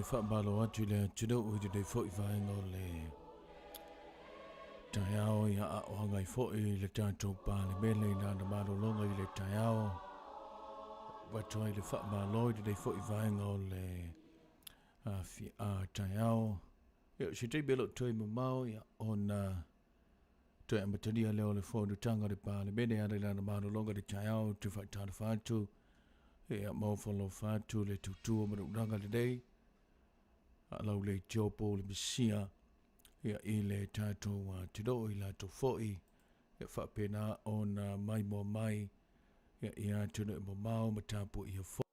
Faamalo atu i le atunuu i lenei foi vaega o le taeao, ia aoaga ai foi le tatou Palemene i lana malologa i le taeao. Avatu ai le faamalo i lenei foi vaega o le taeao. Ia, o se taimi e le o toe mamao, ia, ona toe amatalia lea o le fonotaga a le Palemene e ala i lana malologa i le taeao. Ou te faatalofa atu, ia, ma ofo alofa atu le tutua ma le ulaga lelei a lau leitio po o le misia, ia, i le tatou atunuu i latou foi, ia, faapena ona maimoa mai, ia, i atunuu mamao ma tapuaia foi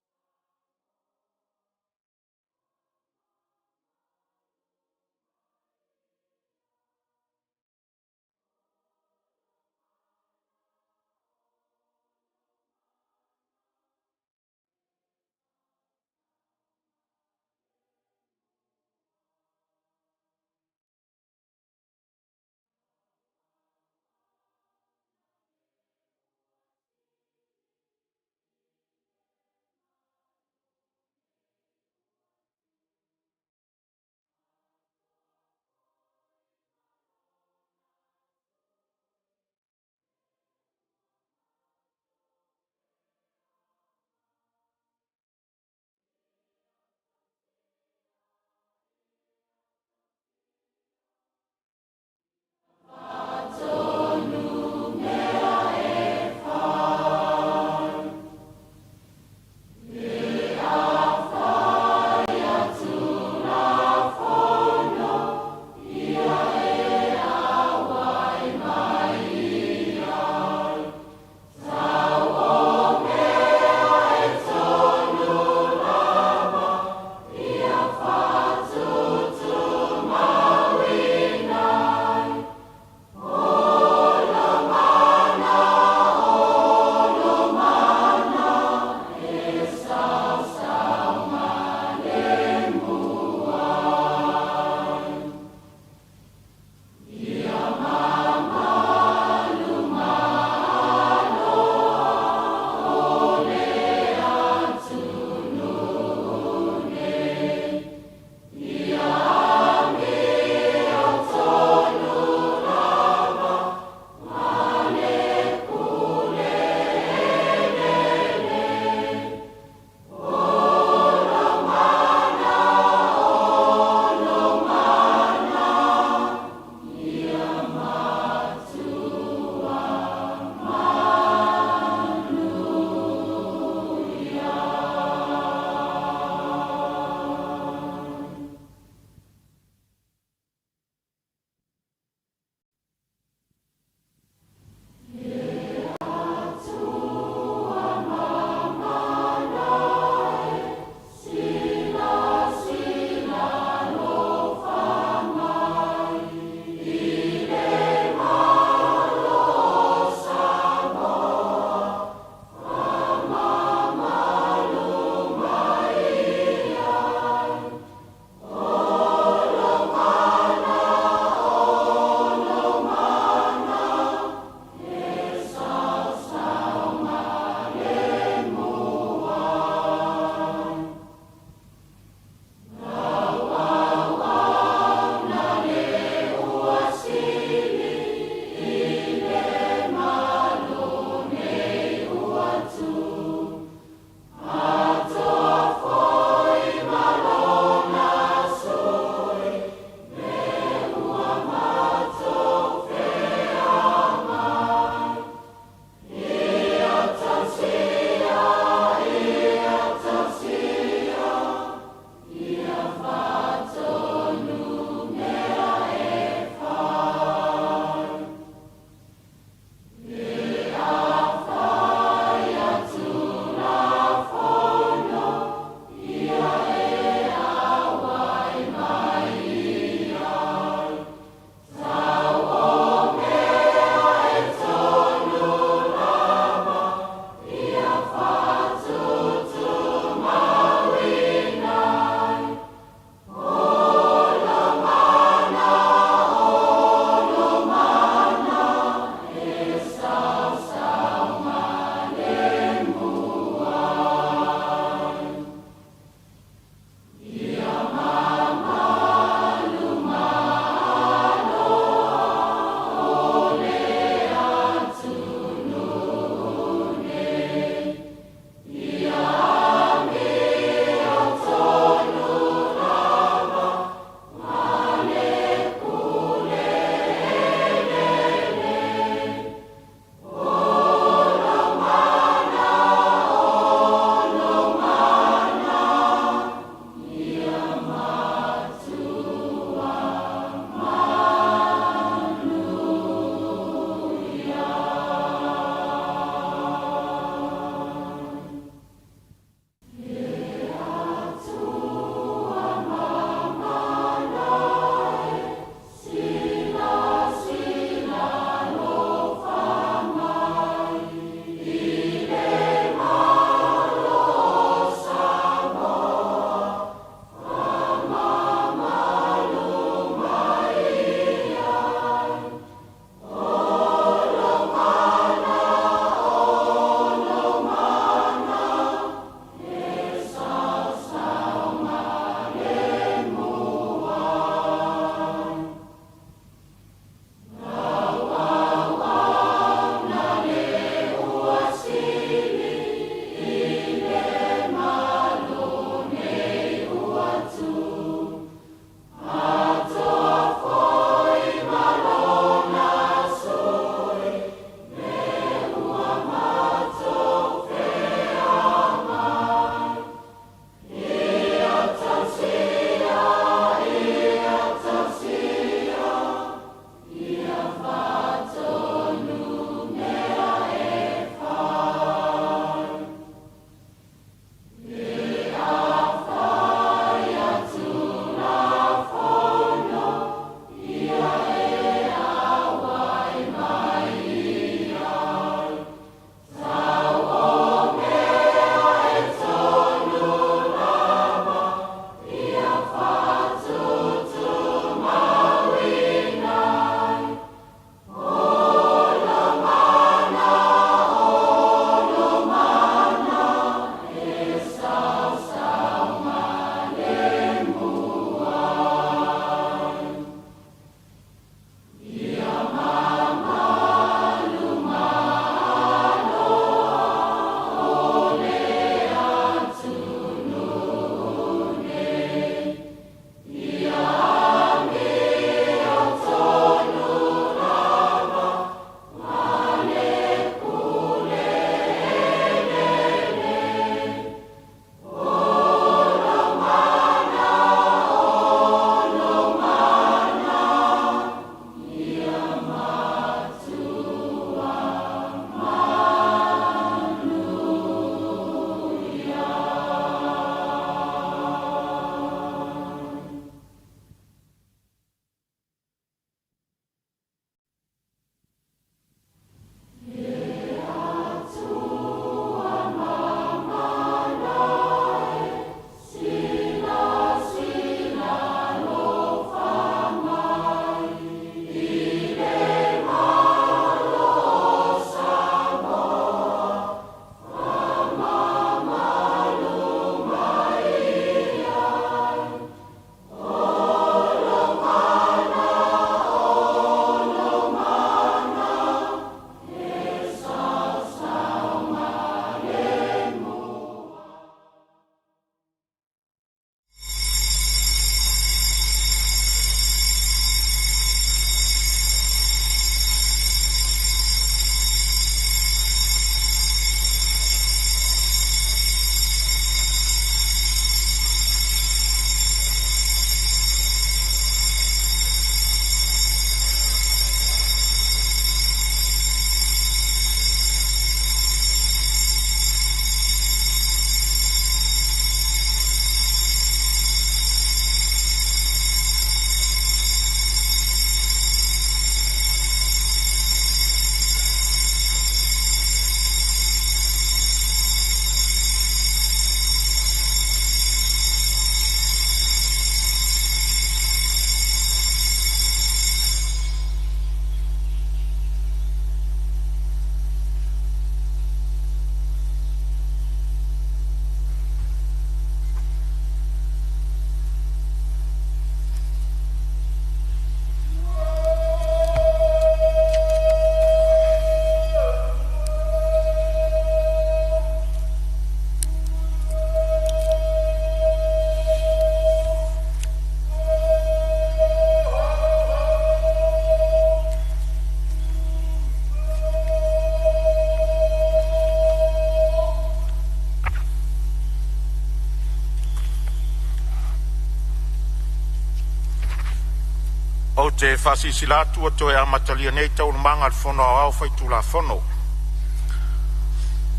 te faasilasila atu ua toe amatalia nei Taualumaga a le Fono Aoao Faitulafono.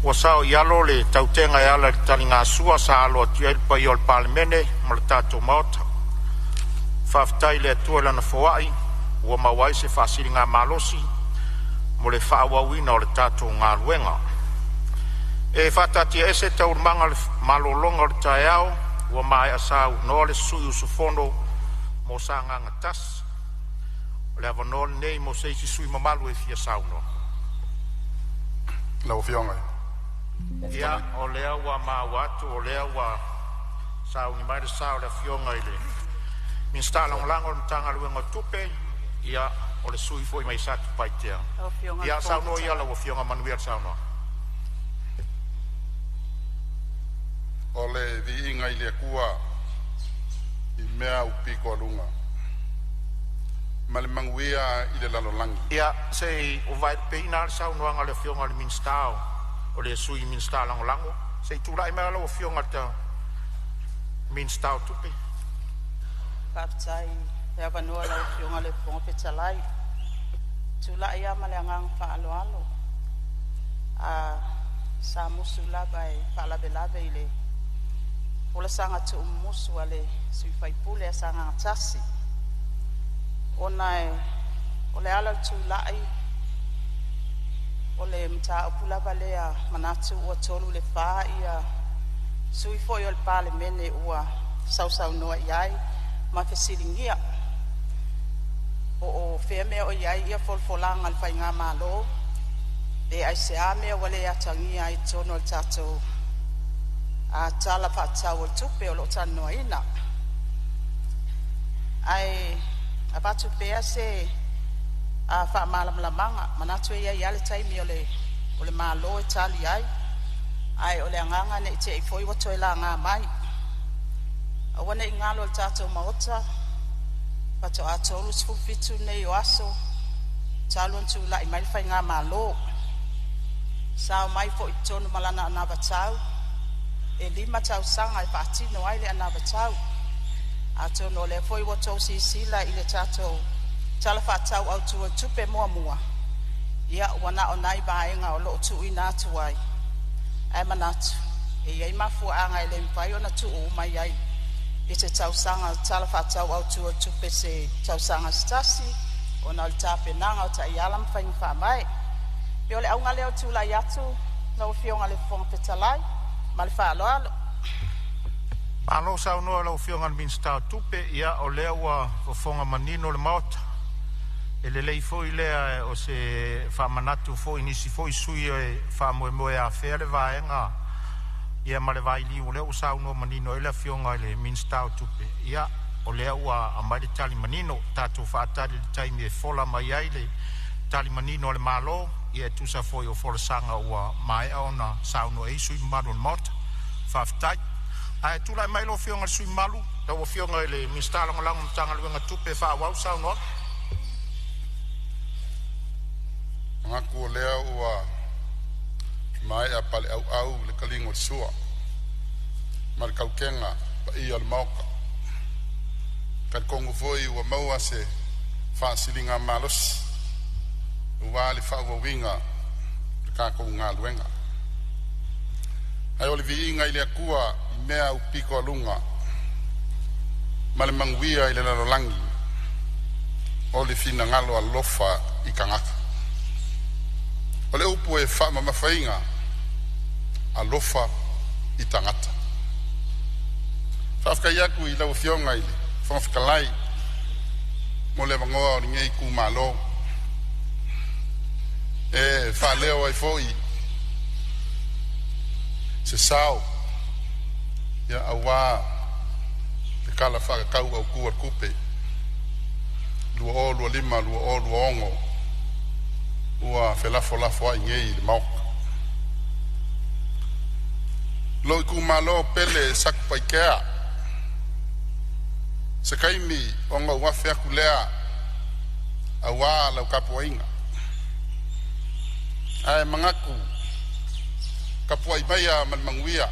Ua saoialo le tautega e ala i le taligasua sa alo atu ai le paia o le Palemene ma le tatou Maota. Faafetai i le Atua i Lana foai ua maua ai se faasiligamalosi mo le faaauauina o le tatou galuega. E faataatiaese Taualumaga o le malologa o le taeao ua maea saunoa le sui usufono mo Sagaga 1. O le avanoa lenei mo se isi sui usufono mamalu e fia saunoa. Lau Afioga i Ia, o lea ua maua atu o lea ua sauni mai le sa o le Afioga i le Minisita Lagolago o le Matagaluega o Tupe, ia o le sui usufono foi mai Satupaitea. Lau Afioga i le Ia, Fofoga saunoa ia Fetalai. Lau Afioga, manuia le saunoaga. O le viiga i le Atua i mea upito aluga ma le manuia i le lalolagi. Ia, se i ou vaelupeina lava le saunoaga a le Afioga i le Minisita o le Sui Minisita Lagolago. Se i tulai mai lau Afioga i le Minisita o Tupe. Faafetai i le avanoa i lau Afioga i le Fofoga Fetalai. E tulai lava ma le agaga faaaloalo, sa musu lava e faalavelave i le folasaga tuumumusu a le sui usufono a Sagaga 1, ona o le ala o le tulai, o le mataupu lava lea e manatu ua 3 i le 4 sui usufono foi o le Palemene ua sausaunoa i ai ma fesiligia po o fea mea o i ai folafolaga a le faigamalo, pe aisea mea ua le atagia ai i totonu o le tatou Tala Faatatau o le Tupe o lo o talanoaina. Ae avatu pea se faamalamalamaga, manatu e i ai lava le taimi o le Malo e tali ai, ae o le agaga ne i te i foi ua toe laga mai. Aua ne i galo i le tatou Maota, faatoa 37 nei o aso talu ona tulai mai le faigamalo. Sa omai foi i totonu ma lana anavatau e 5 tausaga e faatino ai le anavatau. Atonu o lea foi ua outou silasila i le tatou Tala Faatatau Autu o le Tupe muamua, ia ua na o nai vaega o lo o tuuina atu ai, ae manatu e i ai mafuaaga e le mafai ona tuu uma i ai i se tausaga Tala Faatatau Autu o le Tupe i se tausaga se tasi ona o le tapenaga o taiala ma faiga faavae. E pei o le auga lea o le tulai atu lau Afioga i le Fofoga Fetalai ma le faaaloalo. Malo saunoa i lau Afioga i le Minisita o Tupe. Ia o lea ua fofoga manino le Maota. E lelei foi lea o se faamanatu foi i nisi foi sui usufono e faamoemoe e afea le vaega ia ma le vailiu o lea ua saunoa manino ai le Afioga i le Minisita o Tupe. Ia o lea ua aumai le tali manino, tatou faatali i le taimi e fola mai ai le tali manino a le Malo ia e tusa foi o folasaga ua maea ona saunoa ai sui usufono mamalu o le Maota. Faafetai. Ae tulai mai lau Afioga i le sui usufono mamalu, lau Afioga i le Minisita Lagolago o le Matagaluega o Tupe e faaauau le saunoaga. Manatu o lea ua maea paleauau le taliga o le sua ma le tautega paia o le Maota. E talitonu foi ua maua se faasiligamalosi aua le faaauauina o le tatou galuega. Ae o le viiga i le Atua i mea aupito aluga ma le manuia i le lalolagi o le finagalo alofa i tagata. O le upu e faamamafaina, alofa i tagata. Faafetai atu i lau Afioga i le Fofoga Fetalai mo le avanoa o lenei itumalo e faaleo ai foi se sao aua le Tala Faatatau Autu o le Tupe 2025/2026 ua felafolafoai nei i le Maota. Lou itumalo pele Satupaitea, se taimi ona ou afe atu lea aua lau tapuaiga, ae manatu tapuai maia ma le manuia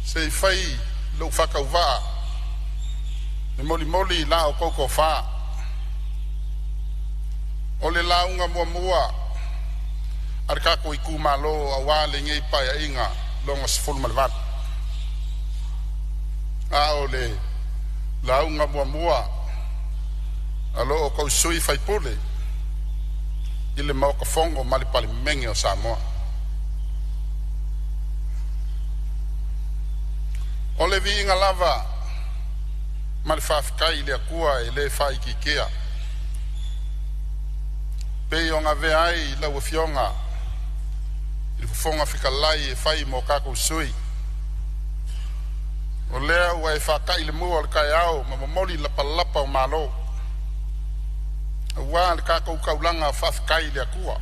se i fai lou faatauvaa Le molimoli la o koko fa. O le lauga muamua a le tatou itumalo auā lenei Paeaiga lona 18. A o le lauga muamua a lo outou sui usufono i le Maota Fono ma le Palemene o Samoa. O le viiga lava ma le faafetai i le Atua e le faaitiitia pei ona avea ai lau Afioga i le Fofoga Fetalai e fai mo tatou sui, o lea ua e faatai le mua o le taeao ma momoli lapalapa o malo aua le tatou taulaga faafetai i le Atua,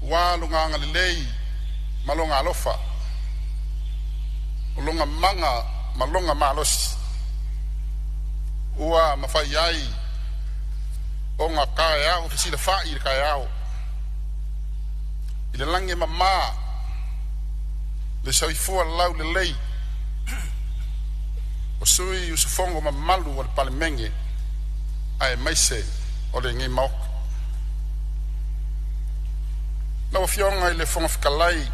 ua Lona agalelei ma Lona alofa, o Lona mana ma Lona malosi ua mafai ai ona taeao fesilafai i le taeao i le lagi e mama, le soifua laulelei o sui usufono mamalu o le Palemene aemaise o lenei Maota. Lau Afioga i le Fofoga Fetalai,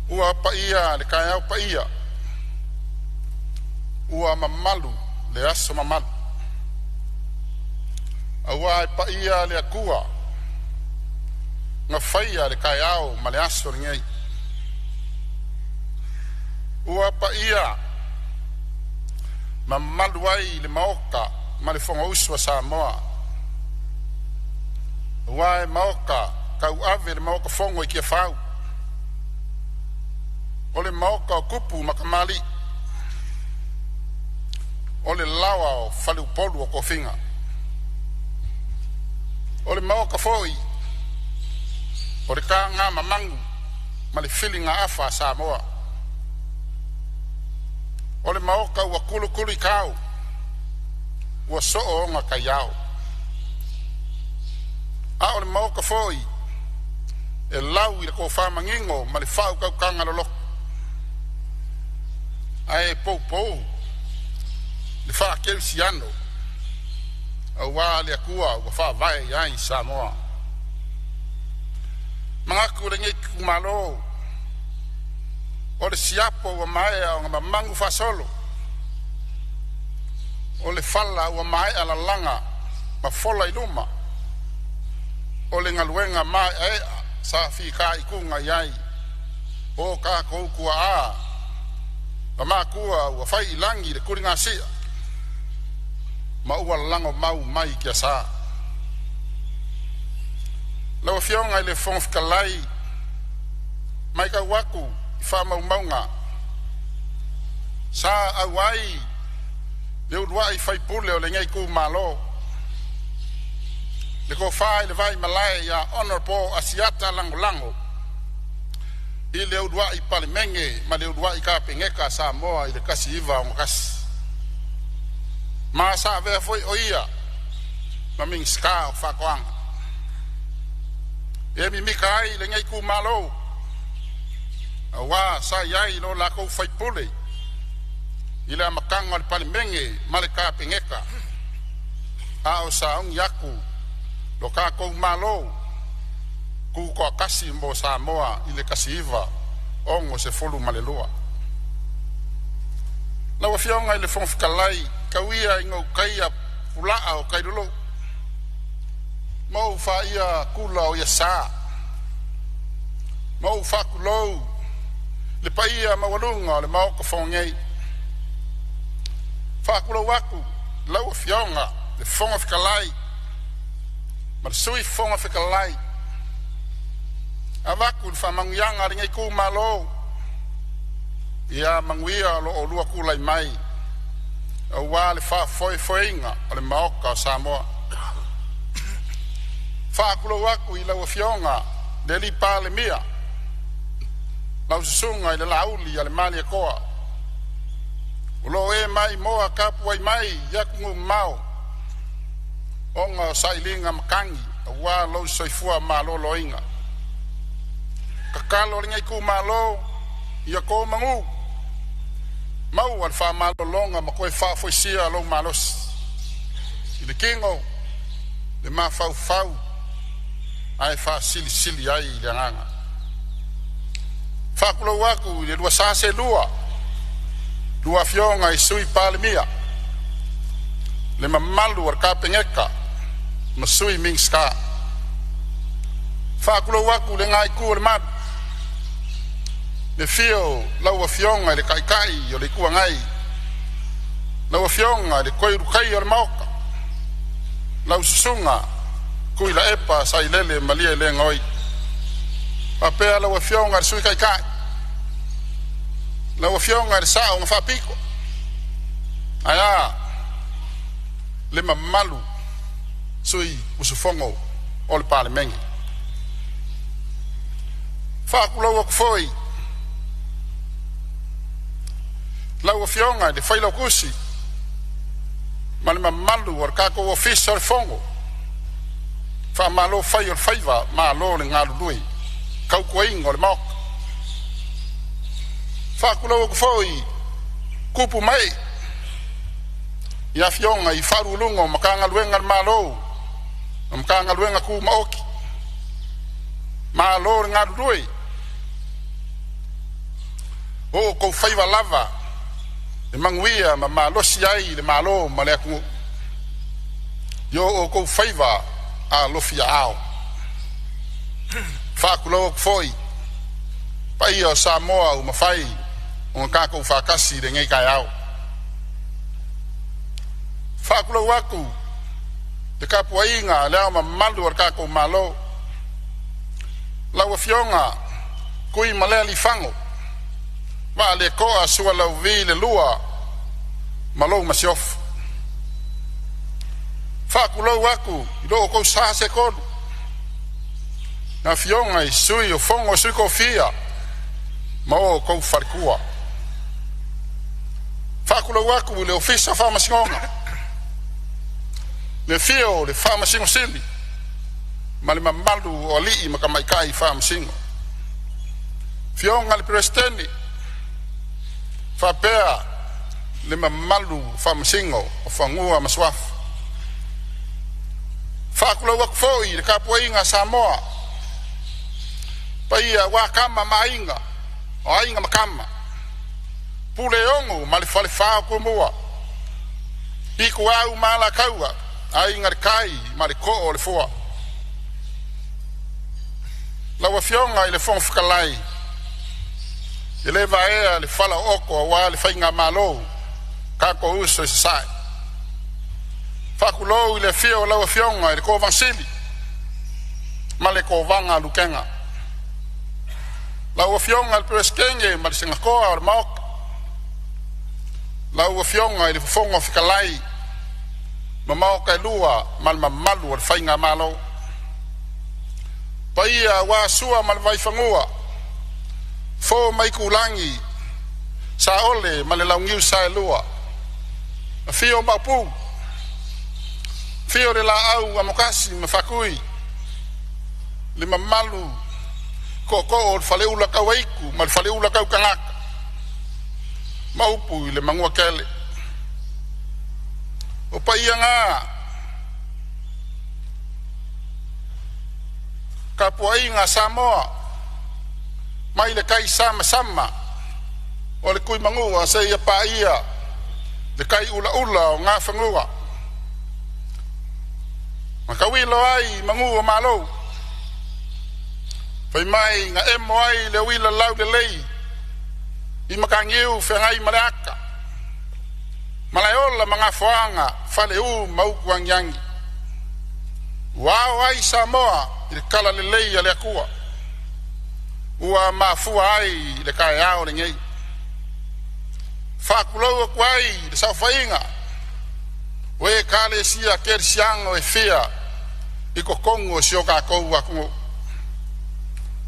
ua paia le taeao paia, ua mamalu le aso mamalu, aua e paia le Atua na faia le taeao ma le aso lenei. Ua paia mamalu ai le Maota ma le Fonousu a Samoa, aua e maota tauave le Maota Fono i Tiafau, o le Maota o Tupu ma Tamalii, o le laoa o faleupolu o tofiga. O le Maota foi o le tagamamanu ma le filigaafa a Samoa. O le Maota ua tulutuluitao ua soo ona taiao, a o le Maota foi e lau i le tofa manino ma le faautautaga loloto, ae poupou le faakerisiano aua le Atua ua faavae i ai Samoa. Manatu lenei itumalo o le siapo ua maea ona mamagu faasolo, o le fala ua maea lalaga ma fola i luma, o le galuega maeaea sa fitaituga i ai o tatou tuaa ma matua ua fai i lagi le tuligasia ma ua lagomau mai i tiasa. Lau Afioga i le Fofoga Fetalai, matau atu i faamaumauga sa auai le uluai faipule o lenei itumalo, le tofa i le Vaimalae ia Honorable Asiata Lagolago i le uluai Palemene ma le uluai Kapeneta a Samoa i le 1961. Ma sa avea foi o ia ma Minisita o Faatoaga. E mimika ai lenei itumalo aua sa i ai lo lakou faipule i le amataga o le Palemene ma le Kapeneta, a o sauni atu lo tatou Malo tutoatasi mo Samoa i le 1962. Lau Afioga i le Fofoga Fetalai, tau ia ina ou taia pulaa o Kailolo ma ou faia kula o iasa, ma ou faatulou le paia maualuga o le Maota Fono nei. Faatulou atu lau Afioga i le Fofoga Fetalai ma le Sui Fofoga Fetalai. Avatu le faamanuiaga a lenei itumalo, ia manuia lo oulua tulai mai aua le faafoefoeina o le Maota o Samoa. Faatulou atu i lau Afioga i le Palemia, lau Susuga i le Laauli a le Malietoa, o lo o e maimoa tapuai mai i atunuu mamao ona o sailiga matagi aua lou soifua maloloina. Tatalo a lenei itumalo ia to manu Maua le faamalologa ma toe faafoisia lou malosi i le tino, le mafaufau ae faasilisili ai le agaga. Faatulou atu i le lua sa seelua, lua Afioga i Sui Palemia, le mamalu o le Kapeneta ma Sui Minisita. Faatulou atu i lena itu o le malu, le afio o lau Afioga i le Taitai o le Itu Agai, lau Afioga i le Toe Ulutaia o le Maota, lau Susuga Tuilaepa Sailele Malielegaoi, faapea lau Afioga i le Sui Taitai, lau Afioga i le Sao na Faapito, ae a le mamalu sui usufono o le Palemene. Faatulou atu foi lau Afioga i le Failautusi ma le mamalu o le Ofisa o le Fono. Faamalo fai o le faiva, malo le galulue i le tautuaina o le Maota. Faatulou atu foi tupu ma ee i afioga i Ofisa Sili o Pulega o Matagaluega a le Malo ma Matagaluega Tumaoti. Malo le galulue, o outou faiva lava e manuia ma malosi ai le Malo ma le atunuu i o outou faiva alofi aao. Faatulou atu foi i le paia o Samoa ua mafai ona tatou faatasi i lenei taeao. Faatulou atu i le tapuaiga a Le Ao Mamalu o le tatou Malo, lau Afioga Tuimalealiifano Vaaletoa Sualauvi II ma lou Masiofo. Faatulou atu i lo outou sa se tolu, Afioga i Sui o Fono a Sui Tofia ma outou faletua. Faatulou atu i le Ofisa o Faamasinoga, le afio o le Faamasino Sili ma le mamalu o alii ma tamaitai Faamasino. Afioga i le Peresetene faapea le mamalu o Faamasino o Fanua ma Suafa. Faatulou atu foi i le tapuaiga a Samoa, paia aua Tama ma Aiga, o Aiga ma Tama, Puleono ma le Falefa o Tumua, Ituau ma Alataua, Aiga i le Tai ma le Too o le Fua. Lau Afioga i le Fofoga Fetalai, e le vaea le falaooto aua le faigamalo tatou uso i Sasae. Faatulou i le afio o lau Afioga i le Kovana Sili ma le Kovana a Lutena, lau Afioga i le Peresetene ma le Senatoa o le Maota, lau Afioga i le Fofoga Fetalai ma Maota e lua ma le mamalu o le Faigamalo. Paia aua Sua ma le Vaifanua, Fofo ma Aitulagi, Saole ma le Launiu Saelua, afio Maopu, afio le Laau Amotasi ma Faatui, le mamalu tootoo o le Faleula Tauaitu ma le Faleula Tautagata ma upu i le Manuatele. O paia na tapuaiga Samoa mai le taisamasama o le Tuimanua seia paia le taiulaula o Nafanua na tauilo ai manu o Malo. Fai mai na emo ai le uila laulelei i mataniu feagai ma le ata, malaeola ma gafoaga, faleu ma utu agiagi. Ua ao ai Samoa i le talalelei a le Atua, ua mafua ai le taeao lenei. Faatulou atu ai i le saofaiga o Ekalesia Kerisiano e fia i totonu o si o tatou atunuu.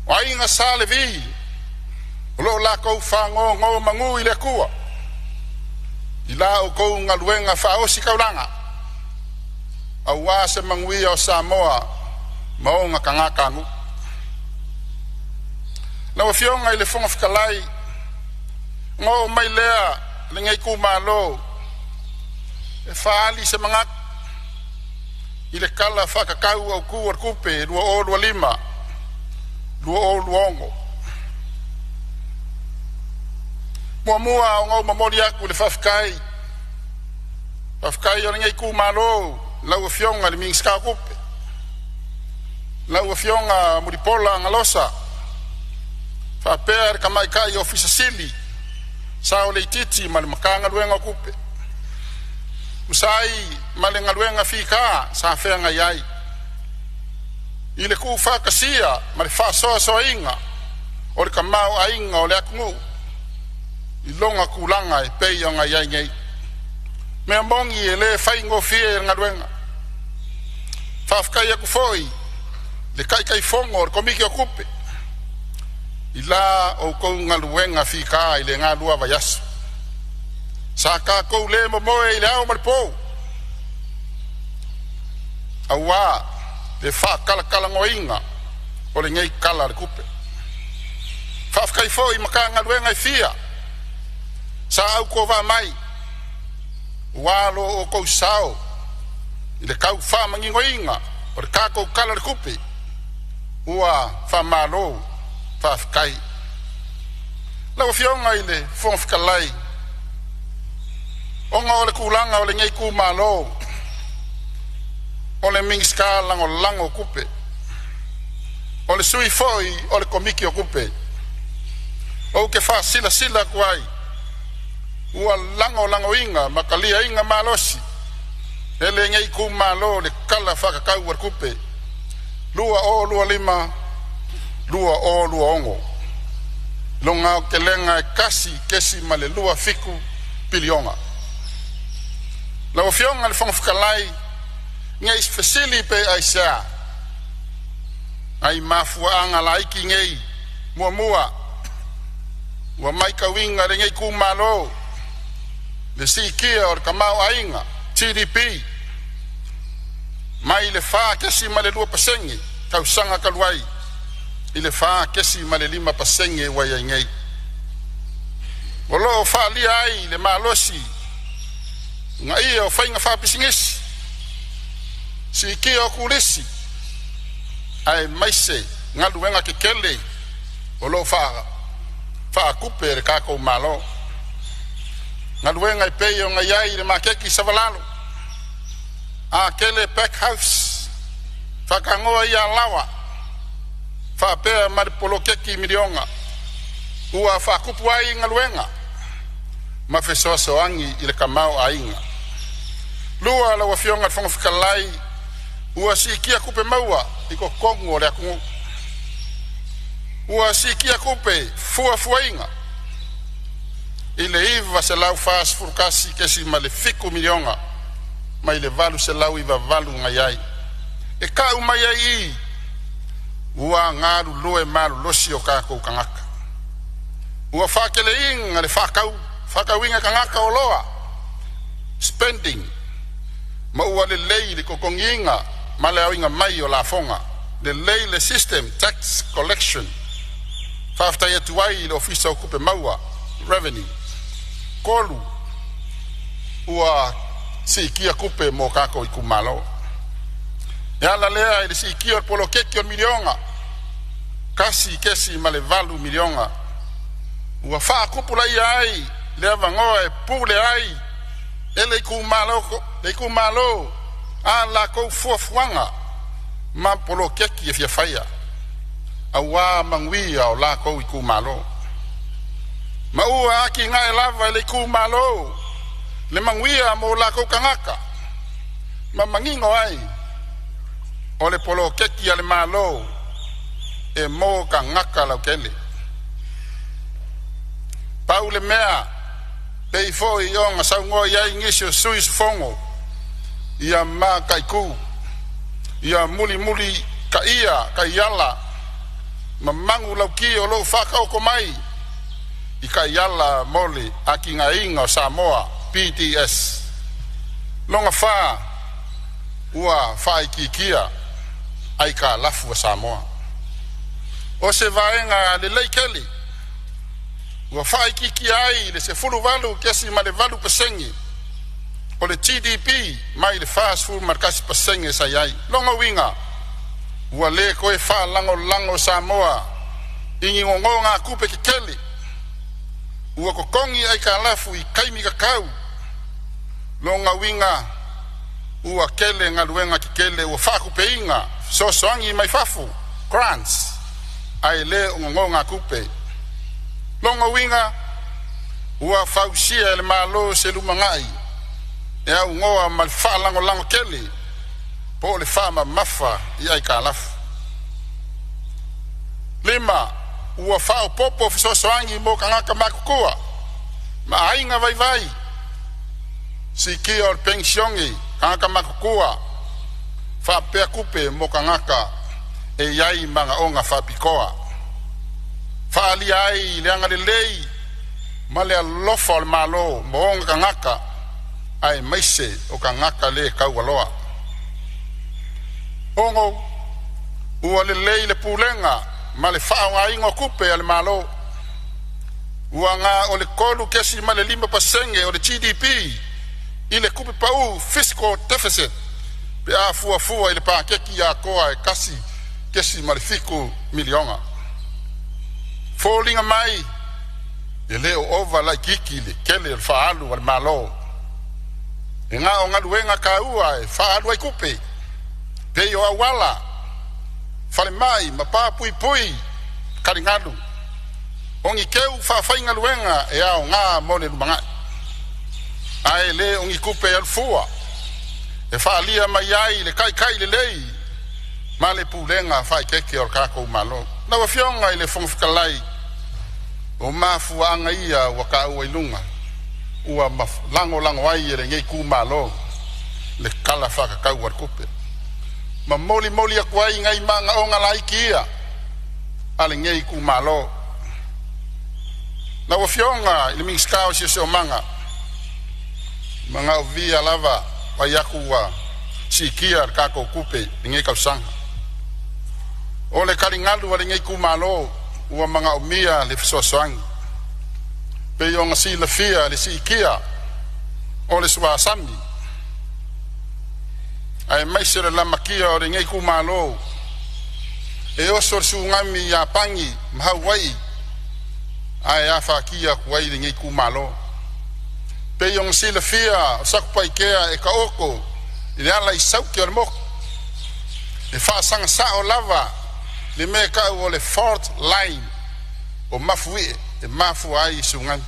O aiga Sa Levi, o lo o lakou faanonomanu i le Atua i la outou galuega faaositaulaga aua se manuia o Samoa ma ona tagatanuu. Lau Afioga i le Fofoga Fetalai, ona oo mai lea lenei itumalo e faaali se manatu i le Tala Faatatau Autu o le Tupe 2025/2026. Muamua ona ou momoli atu le faafetai o lenei itumalo i lau Afioga i le Minisita o Tupe, lau Afioga Mulipola Alosa faapea le Tamaitai Ofisa Sili Saoleitiiti ma le Matagaluega o Tupe, tusa ai ma le galuega fita sa feagai ai i le tuufaatasia ma le faasoasoaina o le tamaoaiga o le atunuu i lona tulaga e pei ona i ai nei. Mea moni e le faigofie le galuega. Faafetai atu foi i le Taitaifono o le Komiti o Tupe i la outou galuega fita i lena 2 vaiaso. Sa tatou le momoe i le ao ma le po aua le faatalatalanoaina o lenei Tala o le Tupe. Faafetai foi i Matagaluega e fia sa autovaa mai aua lo outou sao i le tau faamaninoina o le tatou Tala o le Tupe. Ua faamalo faafetai. Lau Afioga i le Fofoga Fetalai, ona o le tulaga o lenei itumalo o le Minisita Lagolago o Tupe, o le sui foi o le Komiti o Tupe, ou te faasilasila atu ai ua lagolagoina ma taliaina malosi e lenei itumalo le Tala Faatatau o le Tupe 2025/2026 i lona aotelega e $1.27 piliona. Lau Afioga i le Fofoga Fetalai, ne i fesili pe aisea, o mafuaaga laiti nei. Muamua, ua matauina e lenei itumalo le siitia o le tamaoaiga GDP mai le 4.2% i le tausaga talu ai i le 4.5% ua i ai nei. O lo o faaalia ai le malosi uunaia o faiga faapisinisi, siitia o turisi aemaise galuega tetele o lo o faatupe e le tatou Malo. Galuega e pei ona iai le maketi i Savalalo, Atele Pack House, Faatanoa i Alaoa faapea ma le poloketi miliona ua faatupu ai galuega ma fesoasoani i le tamaoaiga. Lua, lau Afioga i le Fofoga Fetalai, ua siitia tupe maua i totonu o le atunuu. Ua siitia tupe fuafuaina i le $941.7 miliona mai le $898 na i ai. E tau mai ai i i ua galulue malolosi o tatou tagata. Ua faateleina le faatauina e tagata o oloa (spending) ma ua lelei le totogiina ma le aoina mai o lafoga. Lelei le system tax collection. Faafetai atu ai i le Ofisa o Tupe Maua (Revenue). Tolu, ua siitia tupe mo tatou itumalo. E ala lea i le siitia o le poloketi o le miliona $1.8 miliona ua faatupulaia ai le avanoa e pule ai e le itumalo a latou fuafuaga ma poloketi e fia faia aua manuia o latou itumalo. Ma ua atinae lava e le itumalo le manuia mo latou tagata ma manino ai o le poloketi a le Malo e mo tagata lautele. Pau le mea pei foi ona saunoa i ai nisi o sui usufono ia mataitu, ia mulimulitaia taiala ma manulauti o lo o faataoto mai i taiala mo le atinaeina o Samoa PDS. Lona fa, ua faaitiitia aitalafu a Samoa. O se vaega lelei tele Ua faaitiitia ai i le 18.8% o le GDP mai le 41% sa i ai. Lona uiga, ua le toe faalagolago Samoa i ni nonogatupe tetele. Ua totogi aitalafu i taimi tatau. Lona uiga ua tele galuega tetele ua faatupeina fesoasoani mai fafo (grants) ae le o nonogatupe. Lona uiga ua fausia e le Malo se lumanai e aunoa ma le faalagolago tele po o le faamamafa i aitalafu. 5. Ua faaopoopo fesoasoani mo tagata matutua ma aiga vaivai, siitia o le penisione tagata matutua faapea tupe mo tagata e iai manaoga faapitoa. Faaalia ai le agalelei ma le alofa o le Malo mo ona tagata aemaise o tagata le taualoa. 6. Ua lelei le pulega ma le faaaogaina o tupe a le Malo. Ua na o le 3.5% o le GDP i le tupe pau (fiscal deficit) pe a fuafua i le paketi atoa e $1.7 miliona. Foliga mai e le o ova laitiiti le tele o le faaalu a le Malo. E na o galuega taua e faaalu ai tupe, pei o auala, falemai ma pa puipui taligalu. O ni teu faafaigaluega e aoga mo le lumanai, ae le o ni tupe e alu fua e faaalia mai ai le taitai lelei ma le pulega faaeteete o le tatou Malo. Lau Afioga i le Fofoga Fetalai, o mafuaaga ia ua taua i luga ua lagolago ai e lenei itumalo le Tala Faatatau o le Tupe, ma molimoli atu ai nai manaoga laiti ia a lenei itumalo. Lau Afioga i le Minisita o Siosiomaga, manaovia lava vaai atu ua siitia le tatou tupe i lenei tausaga. O le taligalu a lenei itumalo ua manaomia le fesoasoani. Pei ona silafia le siitia o le suasami aemaise o le lamatia o lenei itumalo e oso le Tsunami i Iapani ma Hawaii ae afatia atu ai lenei itumalo. Pei ona silafia o Satupaitea e taoto i le ala i Saute o le motu. E faasaga lava le mea e tau o le fault line o Mafuie e mafua ai tsunami.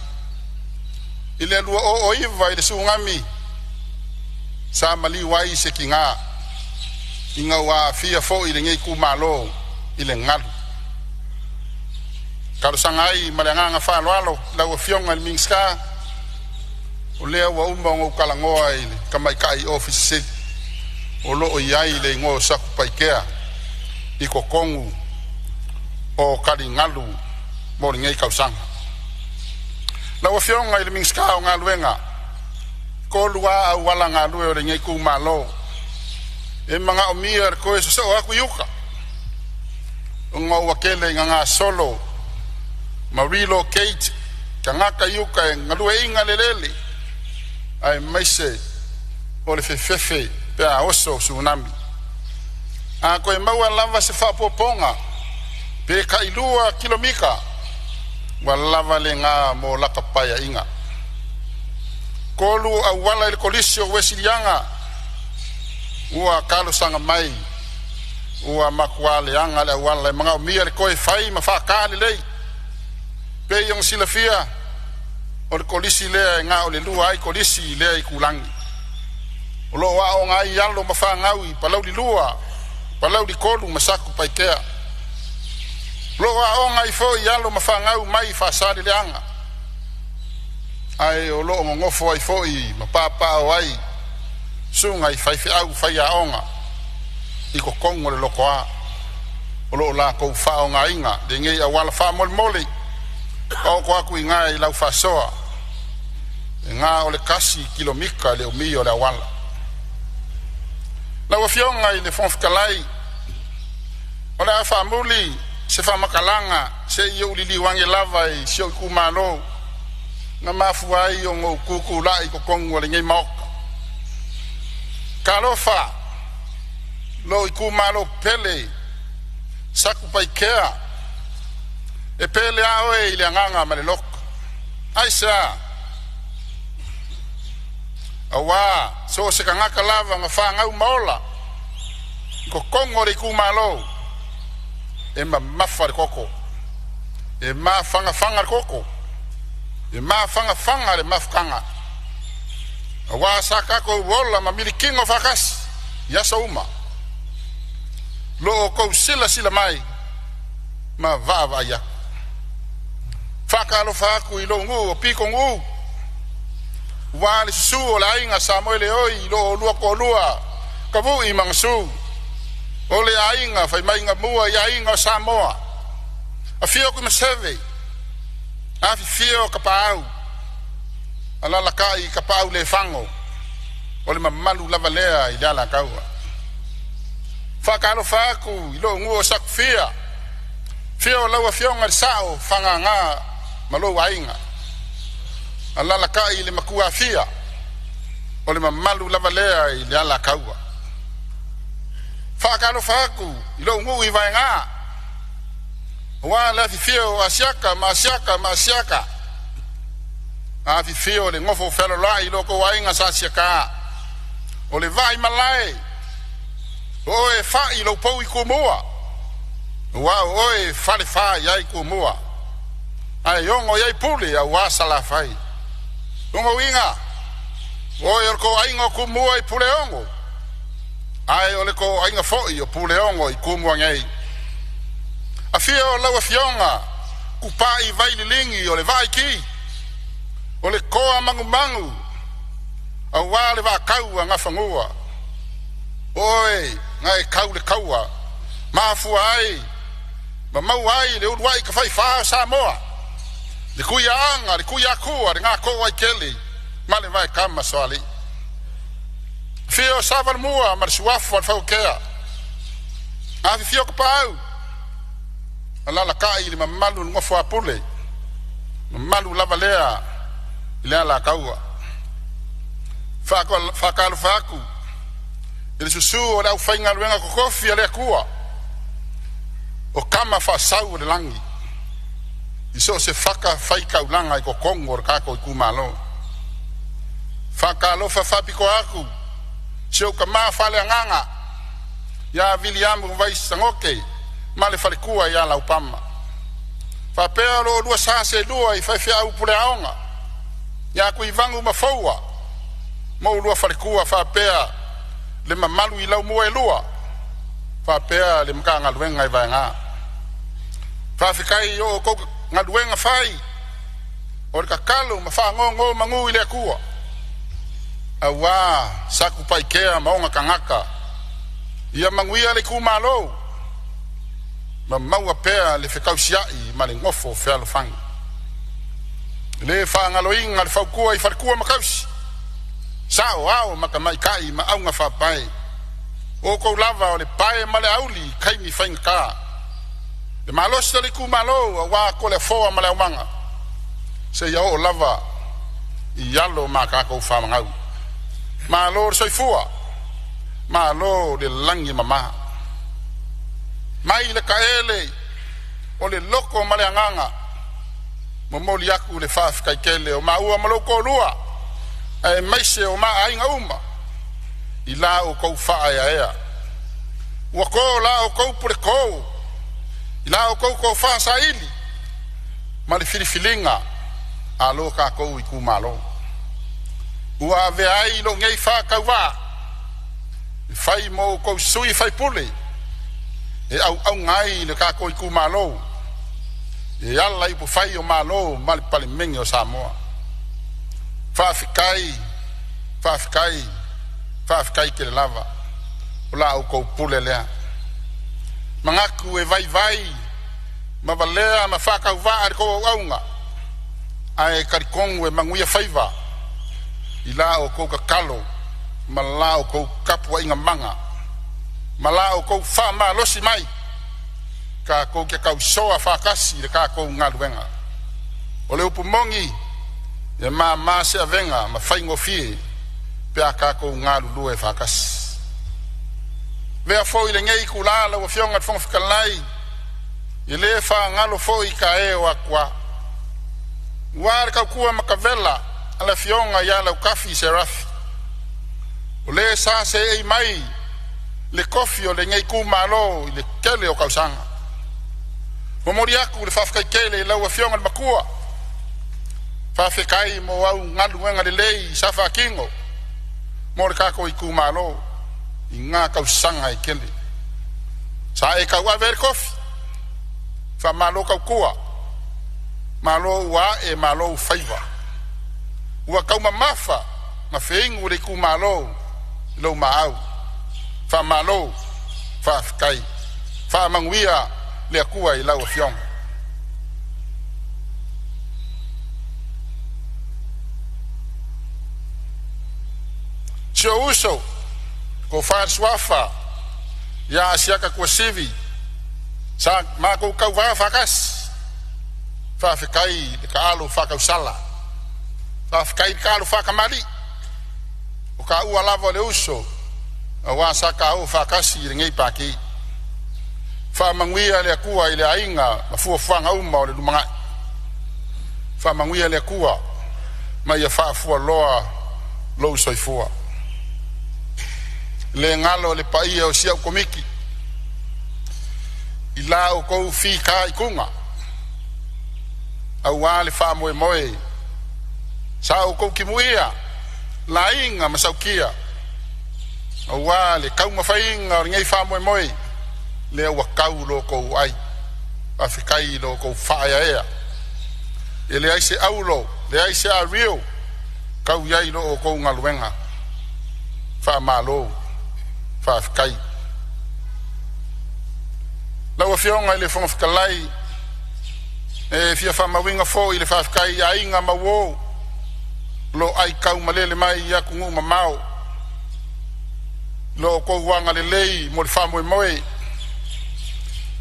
I le 2009 i le tsunami sa maliu ai se tina ina ua aafia foi lenei itumalo i le galu. Talosaga ai ma le agaga faaaloalo lau Afioga i le Minisita, o lea ua uma ona ou talanoa i le tamaitai Ofisa Sili o lo o i ai le igoa o Satupaitea i totonu o taligalu mo lenei tausaga. Lau Afioga i le Minisita o Galuega, tolu lava auala galue o lenei itumalo e manaomia le toe sosoo atu i uta ona ua tele ina gasolo ma relocate tagata i uta e galueaiina le eleele aemaise o le fefefe pe a oso tsunami. A toe maua lava se faaopoopoga pe tailua kilomita ua lava lena mo lata paeaiga. Tolu auala i le Kolisi o Uesiliaga ua talosaga mai ua matua leaga le auala e manaomia le toe fai ma faata lelei. Pei ona silafia o le kolisi lea e na o le lua ai kolisi i lea itulagi. O lo o aoga ai alo ma fanau i Palauli 2, Palauli 3 ma Satupaitea. O lo o aoga ai foi alo ma fanau mai Faasaleleaga, ae o lo o nonofo ai foi ma papaaao ai susuga i faifeau faiaoga i totonu o le Lotoa. O lo o latou faaaogaina lenei auala. Faamolemole taoto atu i ina i lau faasoa, e na o le 1 kilomita le umi o le auala. Lau Afioga i le Fofoga Fetalai, o le a faamuli Se faamakalaga seʻi ou liliu age lava i si ou itumālō na mafua ai ona ou kukulaʻi totonu o lenei maota. Talofa lou itumālō pele Sakupaikea e pele a oe i le agaga ma le loto. Aisea? Auā so o se tagata lava na fagau ma ola i totonu o le itumālō e mamafa le koko, e mafagafaga le koko, e mafagafaga le mafutaga. Auā sa tatou ola ma milikino faatasi i aso uma lo o kou silasila mai ma vaavaai aku. Faatalofa aku i lou nuu o Pitonuu ua le susū o le aiga Samoele oi i lo olua toalua Kavuʻi ma Gasu o le aiga faimaiga mua i aiga o Samoa. Afio Tuimaseve, afifio Kapaau, alalakai Kapaau le fago o le mamalu lava lea i le Alataua. Faatalofa aku i lou nuu o Sakufia, afio lau afioga i le Sao Fagagā ma lou aiga, alalakai le Matuafia o le mamalu lava lea i le Alataua. Faatalofa aku i lou nuu i Vaegā auā le afifio o Asiata ma Asiata ma Asiata, afifio le nofo fealoloai i lo outou aiga sa Asiata o le vaai malae o oe fa'i lou pou i Tumua, auā o oe e falefā i ai Tumua ae ogo i ai pule auā Salafai. Loga uiga o oe o le toaiga o Tumua i Puleogo, ae o le toaiga foi o Puleogo i Tumua nei. Afio lau afioga Kupa'i Vaililigi o le Vaaiki o le toa magumagu auā le vaatau a Gafanua, o oe na e kau le taua mafua ai ma maua ai le uluai tafaifā o Samoa, le Tuiaana, le Tuiakua, le Gatoo Aikele ma le Vaekama Soalii. Afio Savalomua ma le Suafa o le Fauakea, afifio Kapaau, alalakai le mamalu i le nofo a pule, mamalu lava lea i le Alataua. Faatalofa atu i le susu o le aufaigaluega totofi a le Atua o kama faasau o le lagi i so o se fata faitaulaga i totonu o le tatou itumalo. Faatalofa faapitoa atu si ou tamā faaleagaga ia Viliamu Vai Sagote ma le faletua ia Laupama, faapea lo oulua sa seelua i faifeau puleaoga ia Tuivagu ma Foua ma oulua faletua, faapea le mamalu i laumua e lua faapea le Matagaluega i Vaega. Faafetai i o outou galuega fai o le tatalo ma faanonomanu i le Atua auā Sakupaikea ma ona tagata ia manuia le itumalo ma maua pea le fekausia'i ma le nofo fealofani. E le faagaloina le fautua i faletua ma tausi, sao ao ma tamaitai ma augafaapae, o outou lava o le pae ma le auli i taimi faigata. Le malosi o le itumalo auā Toleafoa ma le aumaga seia oo lava i alo ma tatou faamagau. Malo le soifua, malo le lagi e mama. Mai le taele o le loto ma le agaga, momoli aku le faafetai tele o maua ma lou toalua aemaise o ma aiga uma i la outou faaeaea. Ua to la outou puletō i la outou tofa saili ma le filifiliga a lo tatou itumalo ua avea ai lou nei faatauvaa e fai mo outou sui faipule e auauna ai le tatou itumalo e ala i upufai o Malo ma le Palemene o Samoa. Faafetai, faafetai, faafetai tele lava o la outou pule lea. Manatu e vaivai ma valea ma faatauvaa i le tou auauna, ae talitonu e manuia faiva i la outou tatalo ma la outou tapuaiga mana ma la outou faamalosi mai. Tatou te tausoa faatasi i le tatou galuega. O le upu moni, e mama se avega ma faigofie pe a tatou galulue faatasi. Avea foi lenei itula lau Afioga i le Fofoga Fetalai, e le faagalo foi tae o atua, aua le tautua matavela a le afioga ia Lautafi Serafi, o le sa seei mai i le tofi o lenei itumalo i le tele o tausaga. Momoli atu le faafetai tele i lau Afioga i le Matua, faafetai mo au galuega lelei sa faatino mo le tatou itumalo i na tausaga e tele sa e tauave ai le tofi. Faamalo tautua, malo ua ae, malo faiva. Ua taumamafa ma feinu le itumalo i lou maau. Faamalo, faafetai. Faamanuia le Atua i lau Afioga. Si ou uso, Tofa i le Suafa ia Asiata Tuasivi, sa matou tauva faatasi, faafetai i le taalo faatausala, faafetai le taalo faatamalii. O taua lava o le uso aua sa taua faatasi i lenei Pati. Faamanuia le Atua i le aiga ma fuafuaga uma o le lumanai. Faamanuia le Atua ma ia faafualoa lou soifua. Le galo le paia o si au Komiti i la outou fitaituga aua le faamoemoe sa outou timuia, laina ma saukia aua le taumafaiga o lenei faamoemoe, lea ua tau lo outou ai. Faafetai i lo outou faaeaea. E leai se aulo, leai se ario tau i ai lo outou galuega. Faamalo, faafetai. Lau Afioga i le Fofoga Fetalai, e fia faamauina foi le faafetai i aiga ma uo o lo o aitaumalele mai i atunuu mamao i lo outou agalelei mo le faamoemoe,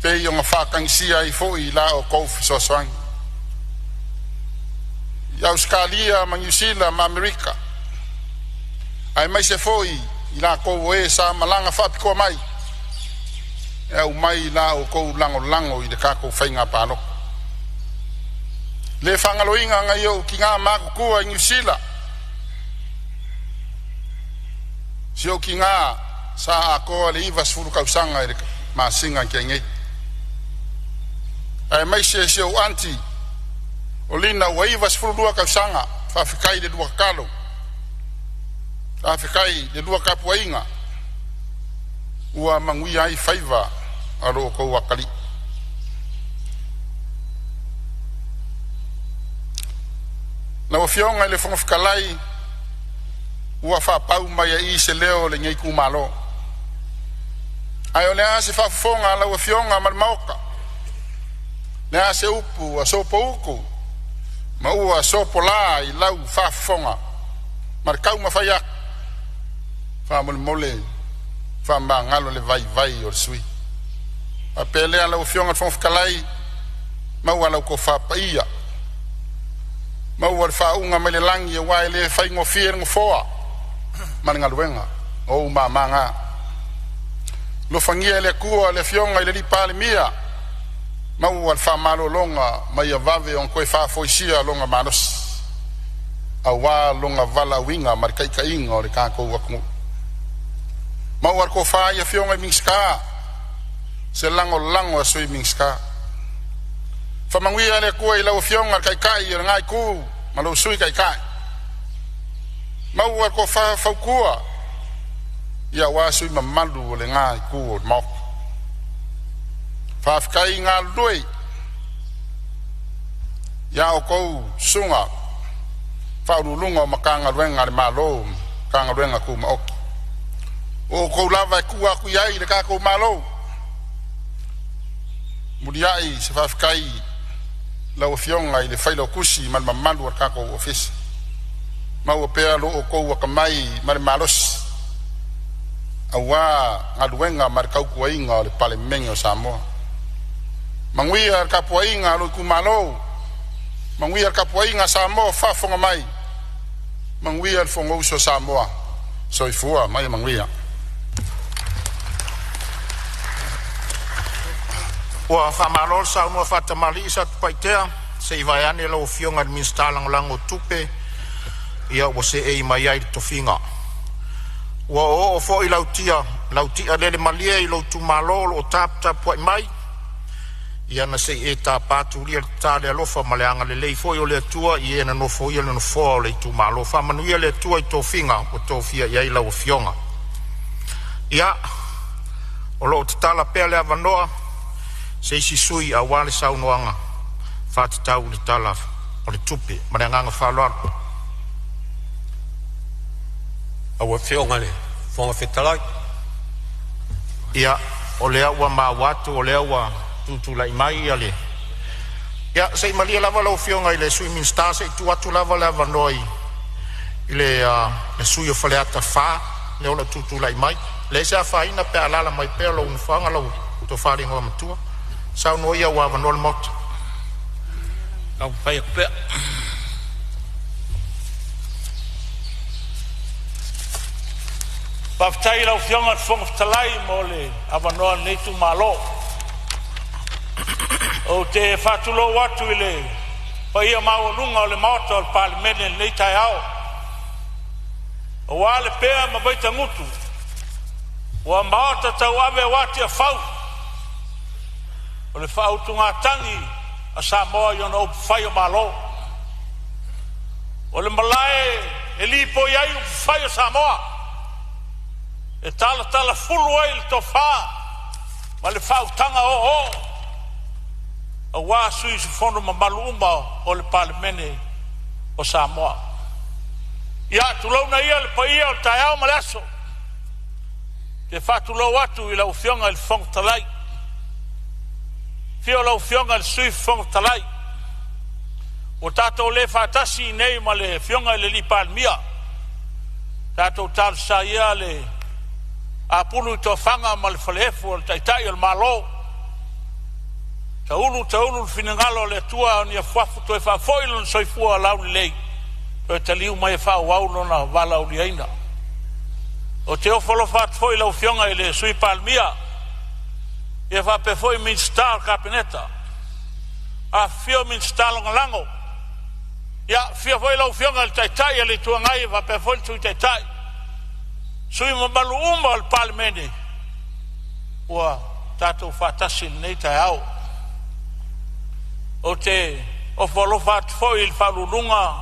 pei ona faatagisia ai foi i la outou fesoasoani. I Ausetalia ma Niu Sila ma Amerika, aemaise foi i latou o e sa malaga faapitoa mai e aumai la outou lagolago i le tatou faiga palota. Le faagaloina nai ou tina matutua i Niu Sila, si ou tina sa atoa le 90 tausaga i le masina na tea nei, aemaise si ou anti o Lina ua 92 tausaga. Faafetai i le lua tatalo, faafetai i le lua tapuaiga ua manuia ai faiva o lo outou atalii. Lau Afioga i le Fofoga Fetalai, ua faapau mai ai i i se leo o lenei itumalo. Ae o le a se faafofoga a lau Afioga ma le Maota? Le a se upu ua sopoutu ma ua sopola i lau faafofoga ma le taumafai atu? Faamolemole, faamagalo le vaivai o le sui. Faapea lea lau Afioga i le Fofoga Fetalai, maua lau tofa paia, maua le faauuga mai le lagi aua e le faigofie le nofoa ma le galuega o ou mama na. Alofagia e le Atua le Afioga i le Palemia, maua le faamalologa ma ia vave ona toe faafoisia lona malosi aua lona valaauina ma le taitaiga o le tatou atunuu. Maua le tofa i afioga i Minisita, se lagolago a Sui Minisita. Faamanuia le Atua i lau Afioga i le Taitai o lena Itu ma lou Sui Taitai, maua le tofa fautua aua sui usufono mamalu o lena Itu o le Maota. Faafetai galulue i a outou susuga i Ofisa Sili o Pulega o Matagaluega a le Malo ma Matagaluega Tumaoti. O outou lava e tua atu i ai le tatou Malo. Muliai se faafetai i lau Afioga i le Failautusi ma le mamalu o le tatou Ofisa, maua pea lo outou akamai ma le malosi aua galuega ma le tautuaina o le Palemene o Samoa. Manuia le tapuaiga a lou itumalo, manuia le tapuaiga a Samoa o faafofoga mai, manuia le Fonousu a Samoa. Soifua ma ia manuia. Ua faamalo le saunoa faatamalii Satupaitea, se i vaeane lau Afioga i le Minisita Lagolago o Tupe, ia ua seei mai ai i le tofiga. Ua oooo foi lau tialele malie i lou itumalo o lo o taputapuai mai, ia na se i e tapa tulia le tata i le alofa ma le agalelei foi o le Atua i e na nofoia le nofoa o le itumalo. Faamanuia le Atua i tofiga ua tofia i ai lau Afioga. Ia, o lo o tatala pea le avanoa se isi sui aua le saunoaga faatatau i le Tala o le Tupe. Ma le agaga faaaloalo. Lau Afioga i le Fofoga Fetalai. Ia, o lea ua maua atu o lea ua tutulai mai le… Ia, se i malie lava lau Afioga i le Sui Minisita se i tuu atu lava le avanoa i le sui usufono o Faleata 4 lea o lo o tutulai mai. E leai se afaina pe a alaala mai pea lou nofoaga lau tofa i le Igoamatua. Saunoa ia ua avanoa le Maota. Taumafai atu pea. Faafetai i lau Afioga i le Fofoga Fetalai mo le avanoa o lenei itumalo. Ou te faatulou atu i le paia maualuga o le Maota o le Palemene i lenei taeao, aua Lepea ma Vaitagutu ua maota tauave aua Tiafau o le faautugatagi a Samoa i ona upufai o Malo. O le malae e lipoi ai upufai o Samoa e talatalafulu ai le tofa ma le faautaga oooo aua sui usufono mamalu uma o le Palemene o Samoa. Ia, tulouna ia le paia o le taeao ma le aso. Ou te faatulou atu i lau Afioga i le Fofoga Fetalai, afio lau Afioga i le Sui Fofoga Fetalai, ua tatou le faatasi nei ma le Afioga i le Palemia. Tatou talosia ia le apulu i tofaga ma le falaefu o le Taitai o le Malo. Taulu taulu le finagalo o le Atua ni afuafu toe faafoi lona soifua laulelei toe taliu mai e faaauau lona valaauliaina. Ou te ofo alofa atu foi i lau Afioga i le Sui Palemia, ia faapea foi Minisita o le Kapeneta, afifio Minisita Lagolago. Ia, afio foi lau Afioga i le Taitai o le Itu Agai faapea foi le Sui Taitai, sui usufono mamalu uma o le Palemene ua tatou faatasi i lenei taeao. Ou te ofo alofa atu foi i le Ofisa Sili o Pulega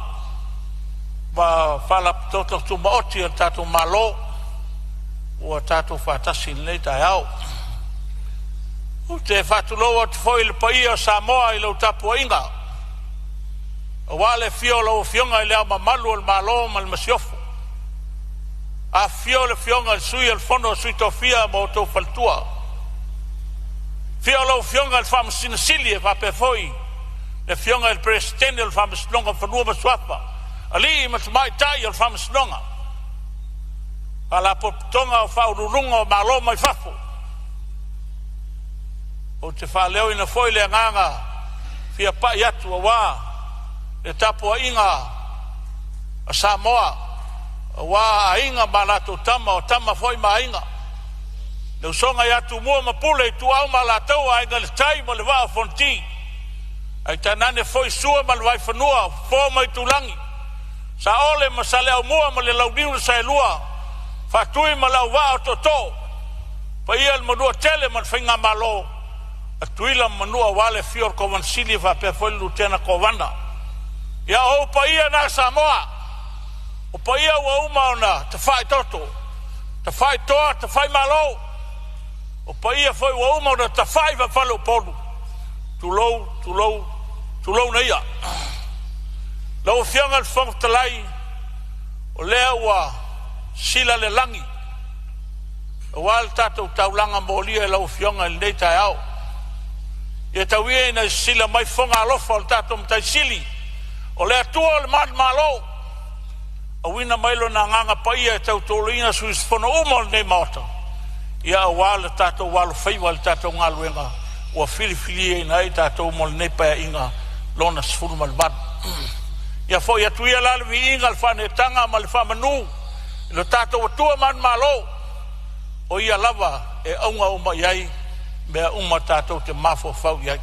ma Faalapotopotoga Tumaoti a le tatou Malo ua tatou faatasi i lenei taeao. Ou te faatulou atu foi i le paia o Samoa i lau tapuaiga, aua le afio o lau Afioga i Le Ao Mamalu o le Malo ma le Masiofo, afifio le Afioga i le Sui o le Fono a Sui Tofia ma outou faletua, afio lau Afioga i le Faamasino Sili e faapea foi le Afioga i le Peresetene o le Faamasinoga o Fanua ma Suafa, alii ma tamaitai o le Faamasinoga, Faalapotopotoga o Faauluuluga o Malo mai fafo. Ou te faaleoina foi le agaga fia pai atu aua le tapuaiga a Samoa, aua Aiga ma latou Tama, o Tama foi ma Aiga, le usoga ia Tumua ma Pule, Ituau ma Alataua, Aiga i le Tai ma le Vaa o Fonoti, ae tainane foi Sua ma le Vaifanua, Fofo ma Aitulagi, Saole ma Saleaaumua ma le Launiu na Saelua, Faatui ma le Auvaa o Tootoo, paia i le Manuatele ma le Faigamalo a Tutuila ma Manua, aua le afio o le Kovana Sili faapea foi le Lutena Kovana. Ia, o ou paia na Samoa, o paia ua uma ona tafaitoto, tafaitoa, tafaimalo, o paia foi ua uma ona tafai faafaleupolu. Tulou, tulou, tulouna ia. Lau Afioga i le Fofoga Fetalai, o lea ua sila le lagi aua le tatou taulaga molia i lau Afioga i lenei taeao. Ia tau ia ina sisila mai fofoga alofa o le tatou Matai Sili, o le Atua o le manumalo, auina mai Lona Agaga Paia e tautoaluaina sui usufono uma o lenei Maota, ia aua le tatou alofaiva i le tatou galuega. ua filifiliaina ai tatou mo lenei Paeaiga lona 18. Ia foi atu ia la le viiga, le faaneetaga ma le faamanu i lo tatou Atua manumalo, o ia lava e auga uma i ai mea uma tatou te mafaufau i ai.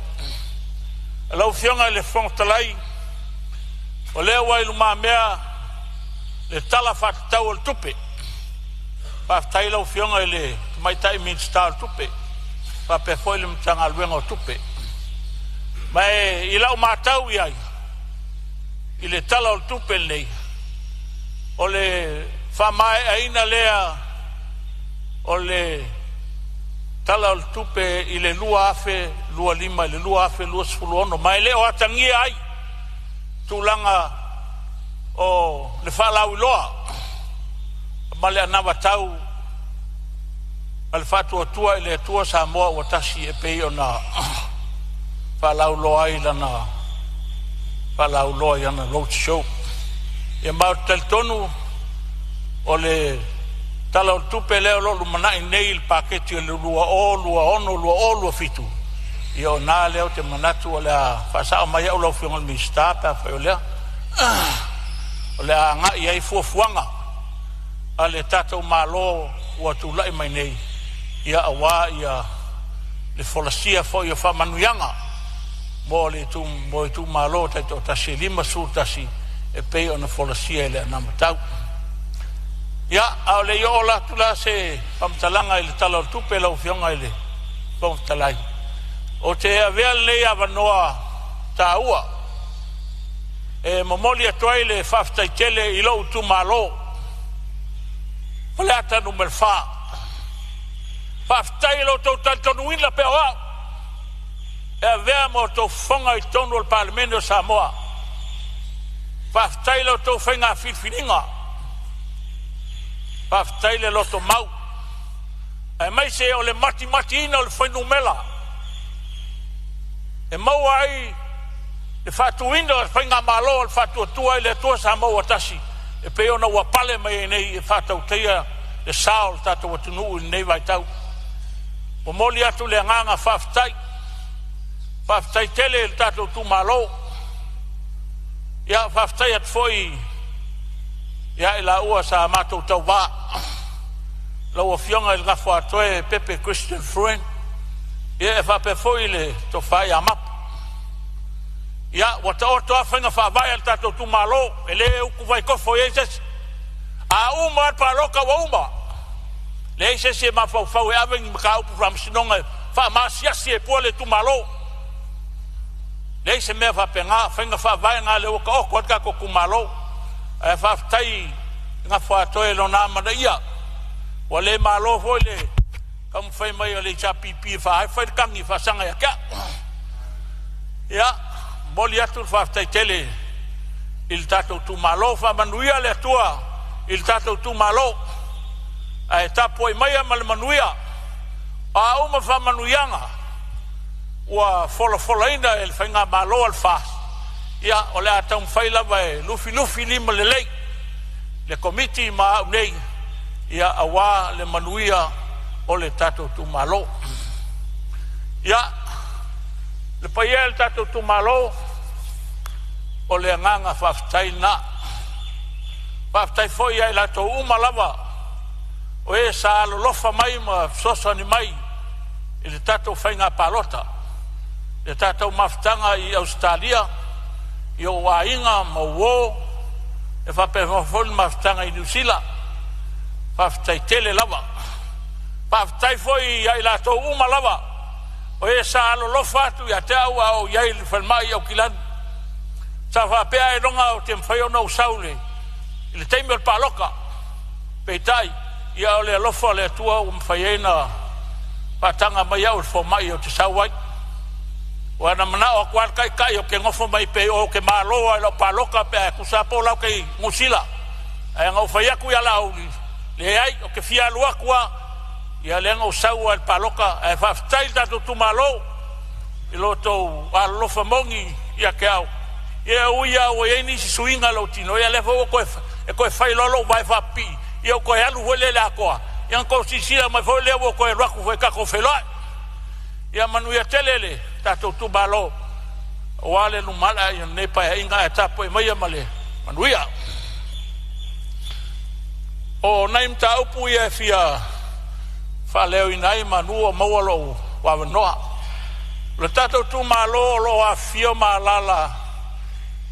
Lau Afioga i le Fofoga Fetalai, o lea ua i lumamea le Tala Faatatau o le Tupe. Faafetai i lau Afioga i le Tamaitai Minisita o Tupe faapea foi le Matagaluega o Tupe. Ma e i lau matau i ai i le Tala o le Tupe lenei, o le faamaeaina lea o le Tala o le Tupe i le 2025 i le 2026, ma e le o atagia ai tulaga o le faalauiloa ma le anavatau a le Faatuatua i le Atua Samoa ua Tasi e pei ona faalauiloa ai lana faalauiloa i ana road show. Ia ma ou te talitonu o le Tala o le Tupe lea o lo o lumanai nei i le paketi o le 2026/2027, ia o na lea ou te manatu o le a faasao mai au lau Afioga i le Minisita pe afai o lea o le a agai i ai fuafuaga a le tatou Malo ua tulai mai nei, ia aua ia le folasia foi o faamanuiaga mo le mo itumalo taitoatasi e 51 e pei ona folasia i le anavatau. Ia, a o le i oo atu la se faamatalaga i le Tala o le Tupe lau Afioga i le Fofoga Fetalai, ou te avea lenei avanoa taua e momoli atu ai le faafetai tele i lou itumalo Faleata Nu.4. Faafetai i lo outou talitonuina pea o au e avea ma outou fofoga i totonu o le Palemene o Samoa. Faafetai i la outou faiga filifiliga, faafetai le lotomau, aemaise o le matimatiina o le fuainumera e maua ai le faatuina o le faigamalo o le Faatuatua i le Atua Samoa ua Tasi e pei ona ua pale mai ai nei e faatautaia le sa o le tatou atunuu i lenei vaitau. Momoli atu le agaga faafetai, faafetai tele i le tatou itumalo. Ia faafetai atu foi ia i laua sa matou tauva, lau Afioga i le Gafoatoe Pepe Christian Fruen, ia e faapea foi le Tofa ia Mapu. Ia ua taoto lava faiga faavae a le tatou itumalo, e le utuvai tofo i ai se isi. A uma lava le palota ua uma, leai se isi e mafaufau e ave ni mataupu i le faamasinoga e faamaasiasi ai fua le itumalo. Leai se mea faapena, faiga faavae na o lea ua taoto ai le tatou itumalo. Ae faafetai i le Gafoatoe i lona amanaia, ua le malo foi le taumafai mai o le HRPP e fai le tagi e faasaga ia te au. Ia, momoli atu le faafetai tele i le tatou itumalo, faamanuia le Atua i le tatou itumalo, ae tapuai maia ma le manuia. O a uma faamanuiaga ua folafolaina e le faigamalo a le FAST, ia o le a taumafai lava e lufilufi limalelei le Komiti ma au nei, ia aua le manuia o le tatou itumalo. Ia, le paia e o le tatou itumalo, o le agaga faafetai lena. Faafetai foi ia i latou uma lava o e sa alolofa mai ma fesoasoani mai i le tatou faiga palota, le tatou mafutaga i Ausetalia, i ou aiga ma uo, e faapea foi le mafutaga i Niu Sila. Faafetai tele lava. Faafetai foi ia i latou uma lava o e sa alolofa atu ia te au a o i ai i le falemai i Aukilani. Sa faapea ailoga ou te mafai ona ou sau i le taimi o le palota. Peitai, ia o le alofa o le Atua ua mafai ai ona faataga mai au e le fomai ou te sau ai. Ua na manao atu lava le taitai ou te nofo mai pei ou te malo lava i lau palota pe a tusa lava po o la ou te i Niu Sila. Ae na ou fai atu ia Laauli, leai, ou te fia alu atu lava. Ia lea na ou sau lava i le palota. Ae faafetai i le tatou itumalo i lo outou alolofa moni ia te au. Ia e ui lava ua i ai nisi suiga i lou tino, ia lea foi ua toe e toe fai loa lou vae faapipii, ia ou toe alu foi lea i le atoa, ia ona outou silasila mai foi lea ua ou toe alu atu foi tatou feiloai. Ia manuia tele le tatou itumalo aua le lumanai o lenei Paeaiga, ae tapuai maia ma le manuia. O nai mataupu ia e fia faaleoina ai manu o maua lou avanoa. O le tatou itumalo o lo o afifio ma alaala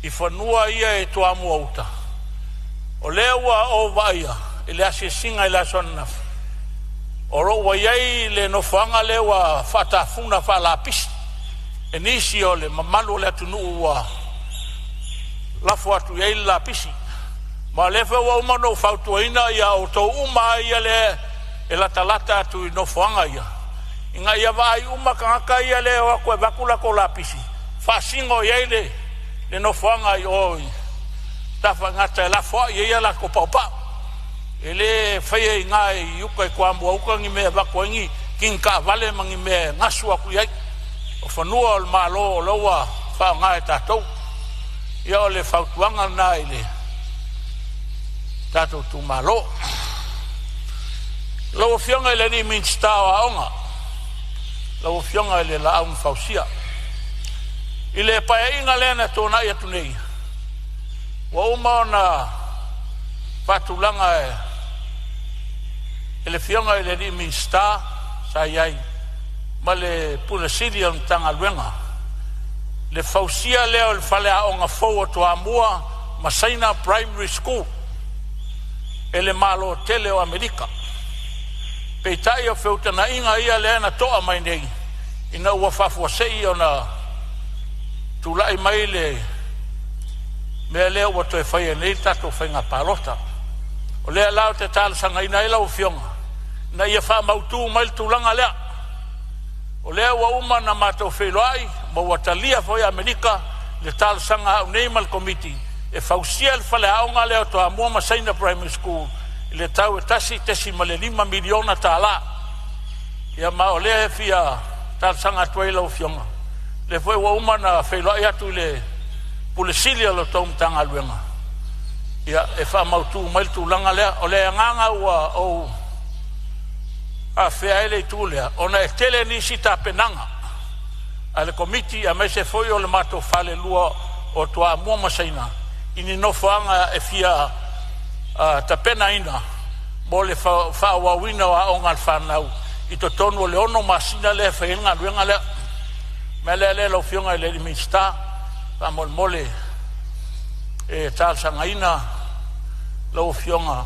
i fanua ia e Toamua Uta. O lea ua ou vaaia i le asiasiga i le aso ananafi, o lo o ua i ai le nofoaga lea ua faatafuna faalapisi e nisi o le mamalu o le atunuu ua lafo atu i ai le lapisi. Ma o lea foi ua uma ona ou fautuaina ia outou uma lava ia lea e latalata atu i nofoaga ia, ina ia vaai uma tagata ia lea e o atu e avatu latou lapisi, faasino i ai le nofoaga i o i Tafaigata e lafoai ai a latou paopao. E le faia i ina i uta i Toamua uta ni mea e avatu ai ni kini taavale ma ni mea e gasu atu i ai. O fanua o le Malo o la ua faaaoga e tatou. Ia o le fautuaga lena i le tatou itumalo. Lau Afioga i le alii Minisita o Aoga, lau Afioga i le Laau na Fausia, i le Paeaiga lea na tuanai atu nei, ua uma ona faatulaga e le Afioga i le alii Minisita sa i ai ma le Pule Sili o le Matagaluega le fausia lea o le faleaoga fou o Toamua ma Saina Primary School e le Malo tele o Amerika. Peitai o feutagaiga ia lea na to'a mai nei ina ua faafuasei ona tulai mai le mea lea ua toe faia nei le tatou faiga palota. O lea la ou te talosagaina ai lau Afioga ina ia faamautu mai le tulaga lea. O lea ua uma ona matou feiloai ma ua talia foi e Amerika le talosaga a au nei ma le Komiti e fausia le faleaoga lea o Toamua ma Saina Primary School i le tau e $1.5 miliona tala. Ia ma o lea e fia talosaga atu ai i lau Afioga, lea foi ua uma ona feiloai atu i le Pule Sili o la outou Matagaluega, ia e faamautu mai le tulaga lea. O le agaga ua ou afea ai le itu lea, ona e tele nisi tapenaga a le Komiti aemaise foi o le matou falelua o Toamua ma Saina i ni nofoaga e fia tapenaina mo le faaauauina o aoga a le fanau i totonu o le 6 masina lea e fai ai le galuega lea. O le mea lea lau Afioga i le Minisita, faamolemole e talosagaina lau Afioga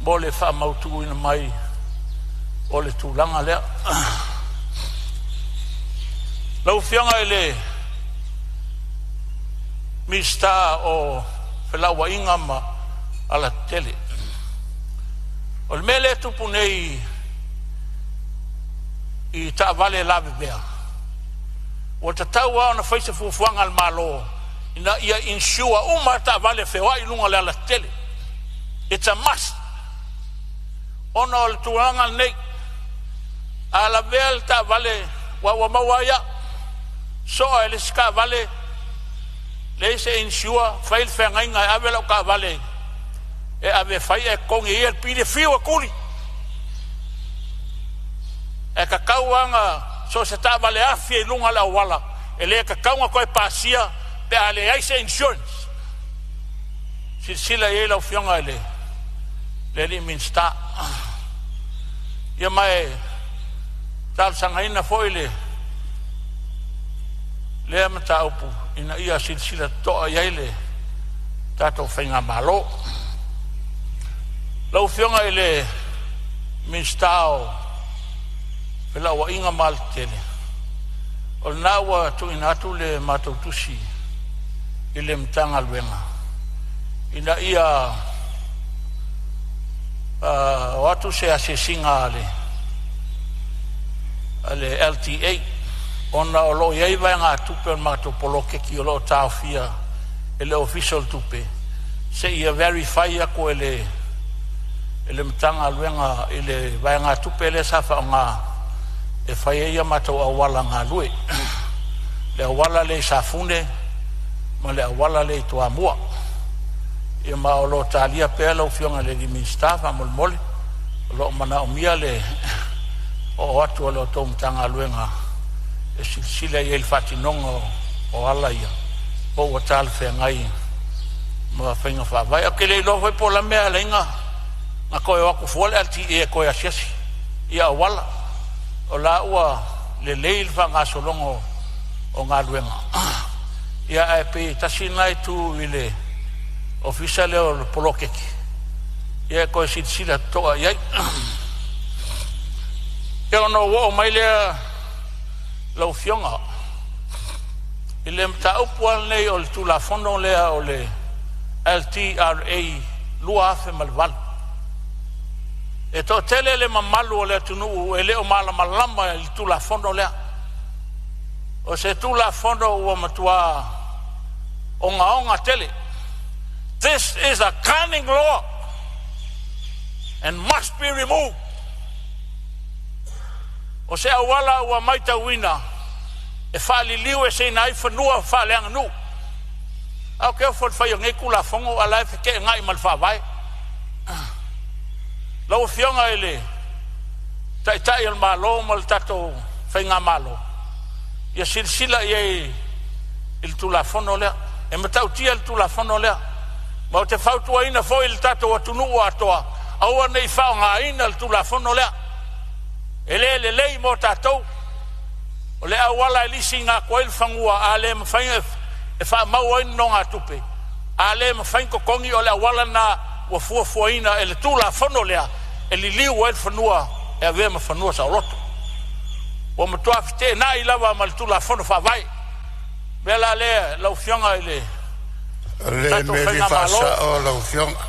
mo le faamautuina mai o le tulaga lea. Lau Afioga i le Minisita o Felauaiga ma Alatetele, o le mea lea e tupu nei i taavale lavevea, ua tatau lava ona fai se fuafuaga a le Malo ina ia insure uma taavale feoai i luga o le alatetele. It's a must. Ona o le tulaga lenei, a lavea le taavale ua maua ai au, soa e le isi taavale, leai se insure, fai le feagaiga e ave lau taavale e ave e fai ae totogi e ia le pili e fiu e tuli. E tatau lava ona so o se taavale afi i luga o le auala, e le tatau ona toe pasia pe a leai se insurance. Silasila i ai lau Afioga i le alii Minisita. Ia ma e talosagaina foi lea mataupu ina ia silasila totoa i ai le tatou faigamalo. Lau Afioga i le Minisita o Felauaiga ma Alatetele, o lena ua tuuina atu le matou tusi i le Matagaluega ina ia o atu se asiasiga a le LTA, ona o lo o i ai vaegatupe o le matou poloketi o lo o taofia e le Ofisa o le Tupe, seia verify atu e le Matagaluega i le vaegatupe lea sa faaaoga e fai ai a matou auala galue, le auala lea i Safune ma le auala lea i Toamua. Ia ma o lo o talia pea lau Afioga i le Minisita, faamolemole, o lo o manaomia le oo atu o le tou Matagaluega e silasila i ai i le faatinoga o ala ia po ua talafeagai ma faiga faavae. Ou te le iloa foi po o le a le mea e ala ai ona toe o atu fua le LTA e toe asiasi i auala, o la ua lelei le faagasologa o galuega, ia ae pei e tasi lena itu i le ofisa lea o le poloketi e toe silasila totoa i ai. Ia, ona ou oo mai lea lau Afioga i le mataupu lava lenei o le Tulafono lea o le LTRA 2008. E toatele le mamalu o le atunuu e le o malamalama i le Tulafono lea. O se Tulafono ua matua ogaoga tele. This is a cunning law and must be removed. O se auala ua matauina e faaliliu eseina ai fanua faaleaganuu. Ae ou te ofo i le fai o nei Tulafono a o la e feteenai ma le Faavae. Lau Afioga i le Taitai o le Malo ma le tatou Faigamalo, ia silasila i ai i le Tulafono lea. E matautia le Tulafono lea, ma ou te fautuaina foi le tatou atunuu atoa, aua ne i faaaogaina le Tulafono lea. E le lelei mo tatou. O le auala e lisiina atu ai le fanua a le mafai e faamau ai nonogatupe, a le mafai ona totogi, o le auala lena ua fuafuaina e le Tulafono lea e liliu ai le fanua e avea ma fanua saoloto. Ua matua feteenai lava ma le Tulafono Faavae. O le mea la lea lau Afioga i le O le tatou mea fia Faigamalo. faasao lau Afioga.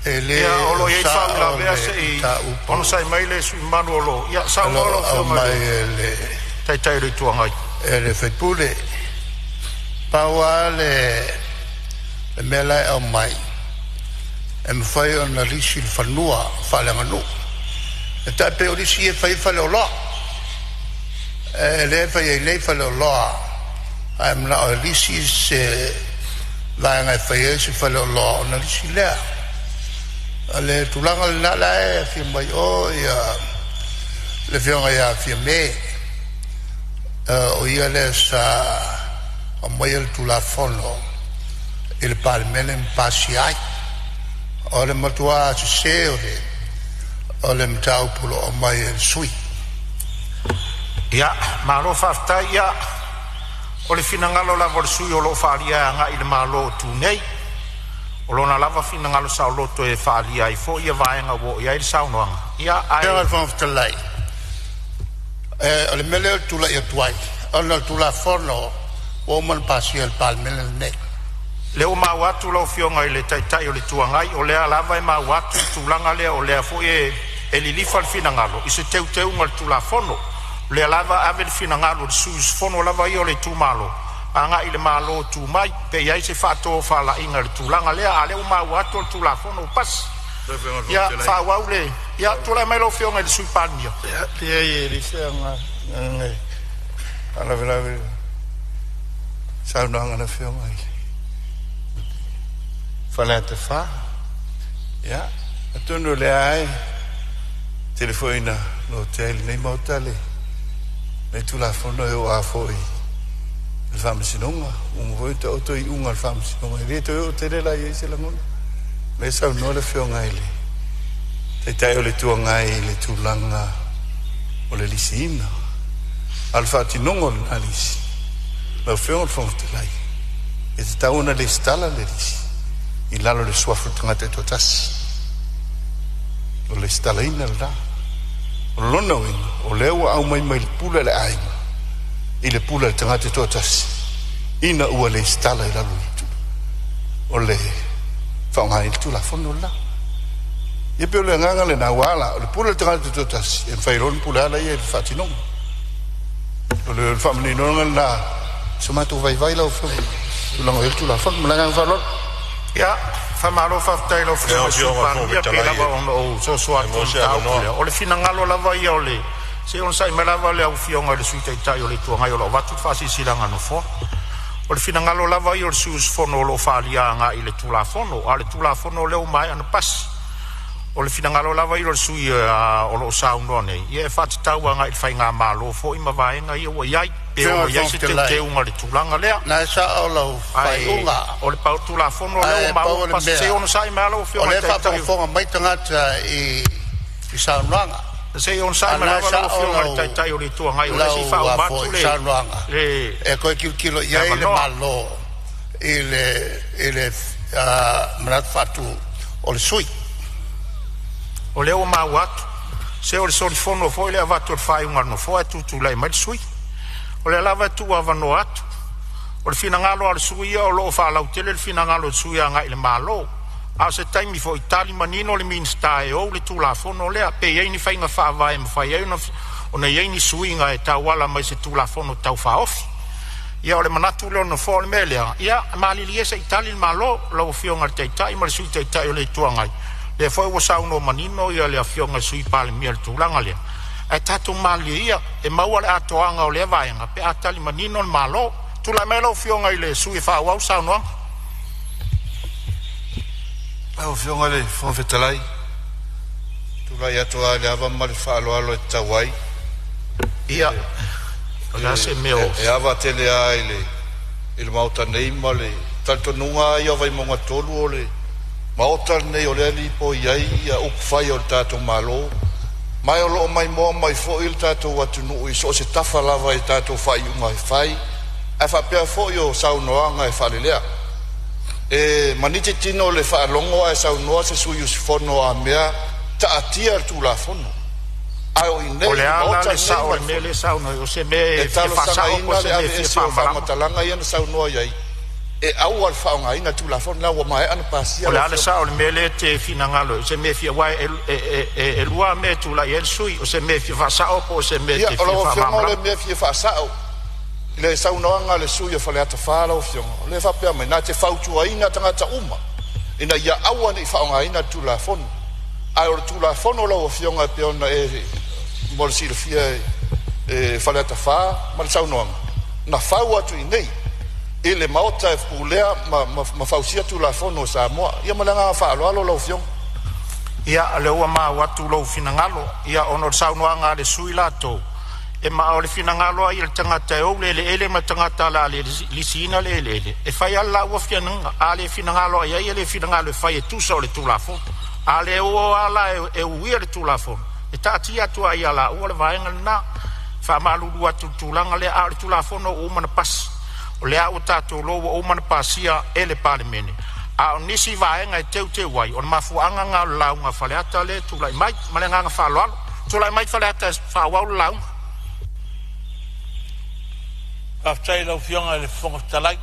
E le Ia, o lo o i ai sao faauilavea le se i mataupu onosai mai le sui usufono mamalu o lo o. Ia, o saunoa lo lau o Afioga i aumai le e le Taitai o le Itu Agai. e le faipule. Pau lava le le mea la e aumai, e mafai ona lisi le fanua faaleaganuu. E tai pei o lisi ia e fai ai faleoloa. E le fai ai nei faleoloa, ae manao e lisi se vaega e fai ai se faleoloa ona lisi lea. O le tulaga lena la e afio mai o ia le afioga ia Fiame, o ia lea sa aumaia le Tulafono i le Palemene ma pasia ai. O le matua sese o le mataupu o lo o aumai e le sui. Ia, malo faafetai. Ia, o le finagalo lava o le sui usufono o lo o faaalia e agai i le Malo o tu nei. O lona lava finagalo saoloto e faaalia ai foi ia vaega ua oo i ai le saunoaga. Ia, Afioga i ae le Fofoga Fetalai, o le mea lea ou te tulai atu ai, ona o le Tulafono ua uma ona pasia e le Palemene lenei. Lea ua maua atu lau Afioga i le Taitai o le Itu Agai, o lea lava e maua atu le tulaga lea, o lea foi e lilifa le finagalo i se teuteuga o le Tulafono. O lea lava e ave le finagalo o le sui usufono lava ia o le itumalo agai i le Malo o tu mai, pe i ai se faatofalaiga i le tulaga lea, a o lea ua maua atu o le Tulafono ua pasi. Lau Afioga i le Fofoga Ia Fetalai. faaauau le ia tulai mai lau Afioga i le Sui Palemia. Leai, e leai se agaga e faalavelave i le saunoaga a le Afioga i Faleata 4. Ia, atonu o lea e tele foi ina lotea i lenei Maota le Tulafono e oo lava foi i le Faamasinoga. Ua uma foi ona taoto iuga a le Faamasinoga, e le toe oo tele la i ai se lagona. O lea e saunoa le Afioga i le Taitai o le Itu Agai i le tulaga o le lisiina. A o le faatinoga o lena lisi, lau Afioga i le Fofoga Fetalai, e tatau ona resitala le lisi i lalo o le suafa o le tagata e toatasi. O le resitalaina lena. O lona uiga, o lea ua aumai mai le pule a le aiga i le pule a le tagata e toatasi, ina ua resitala i lalo o le faaaogaina le Tulafono lena. Ia pei o le agaga lena, ua ala o le pule a le tagata e toatasi e mafai loa ona pule lava ia i le faatinoga. O le faamaninoga lena so matou vaivai lau Afioga i le tulaga o i ai le Tulafono. Ma le agaga faaaloalo. Ia, faamalo faafetai i lau Afioga Lau i le Sui Afioga i le Fofoga Palemia, pei Fetalai, lava ona ou soso e atu maua i le se mataupu avanoa. lea. O le finagalo lava ia o le se i onosai mai lava le Afioga i le Sui Taitai o le Itu Agai o lo o avatu le faasilasilaga a le Nofoa. O le finagalo lava ia o le sui usufono o lo o faaalia agai i le Tulafono, a o le Tulafono lea ua maea ona pasi. O le finagalo lava ia o le sui usufono o lo o saunoa nei, ia e faatatau agai i le faigamalo foi ma vaega ia ua i ai, pe Afioga ono i le i ai Fofoga se Fetalai, teuteuga i le tulaga lea. Na e sa'o lau Ae faaiuga, o le Tulafono lea ae ua pau maua o le pasi, se i mea onosai mai lava lau o Afioga i lea le e Taitai. faafogafoga mai tagata i saunoaga. Se i onosai A mai na e lava lau sa'o Afioga i le lau Taitai o le Itu Agai, o lea se i lau faauma atu foi le saunoaga le e toe tilotilo i le ai le avanoa. Malo i le manatu faatu o le sui. O lea ua maua atu, se o le solifono foi le avatu o le faaiuga a le Nofoa e tutulai mai le sui. O lea lava e tuu avanoa atu. O le finagalo lava o le sui usufono ia o lo o faalautele le finagalo o le sui usufono agai i le Malo. A o se taimi foi tali manino le Minisita e ou le Tulafono lea, pe i ai ni faiga faavae e mafai ai ona i ai ni suiga e tauala mai i se Tulafono Tau Faaofi. Ia o le manatu lea o le Nofoa. O le mea lea, ia malilie se i tali le Malo, lau Afioga i le Taitai ma le Sui Taitai o le Itu Agai, lea foi ua saunoa manino le Afioga i le Sui Palemia i le tulaga lea. Ae tatou malilie ia, e maua le atoaga o lea vaega pe a tali manino le Malo. Tulai mai lau Afioga i le sui usufono e faaauau le saunoaga. Lau Afioga i le Fofoga Fetalai, tulai atu lava i le ava ma le faaaloalo e tatau ai. Ia, o le a se mea o E ava tele lava i le Maota nei ma le talitonuga lava ia o Vaimauga 3 o le Maota lenei o lea e lipoi ai upufai o le tatou Malo, ma o lo o maimoa mai foi le tatou atunuu i so o se tafa lava i tatou faaiuga e fai, ae faapea foi o saunoaga e faalelea. E maniti tino le faalogo ae saunoa se sui usufono a mea taatia le Tulafono. Ae o i inei O i le le a la Maota le lenei sao ma o le le mea Fono, lea e saunoa ai? O se mea e e fia faasao po o talosagaina se le mea e fia aveese o faamalamalama? faamatalaga ia na saunoa i ai e aua le faaaogaina le Tulafono la ua maea ona pasia O le lau a le Afioga. sao o le mea lea e te finagalo ai? O se mea e fia aua e lua mea e tulai ai le sui usufono, o se mea e fia faasao po o se mea e Ia, te o fia lau Afioga o le faamalamalama? mea e fia faasao i le saunoaga a le sui usufono o Faleata 4 lau Afioga, o lea e faapea mai, na te fautuaina tagata uma ina ia aua ne i faaaogaina le Tulafono. Ae o le Tulafono lau Afioga e pei ona e mo le silafia e Faleata 4 ma le saunoaga, na fau atu i inei i le Maota e pulea ma fausia Tulafono o Samoa. Ia ma le agaga faaaloalo lau Afioga. Ia, o lea ua maua atu lou finagalo, ia ona o le saunoaga a le sui usufono latou, e ma o le finagalo lava ia o le tagata e ou le eleele ma le tagata o le a lisiina le eleele, e fai lava le laua finagalo. A le finagalo lava i ai, e le finagalo e fai e tusa o le Tulafono. A le o lava la e uia le Tulafono, e taatia atu lava ia laua le vaega lena. E faamalulu atu i le tulaga lea, a o le Tulafono ua uma ona pasi. O lea ua tatou iloa ua uma ona pasia e le Palemene, a o nisi vaega e teuteu ai, o le mafuaaga lena o le lauga a Faleata lea e tulai mai. Ma le agaga faaaloalo, tulai mai Faleata e faaauau le lauga. Faafetai i lau Afioga i le Fofoga Fetalai.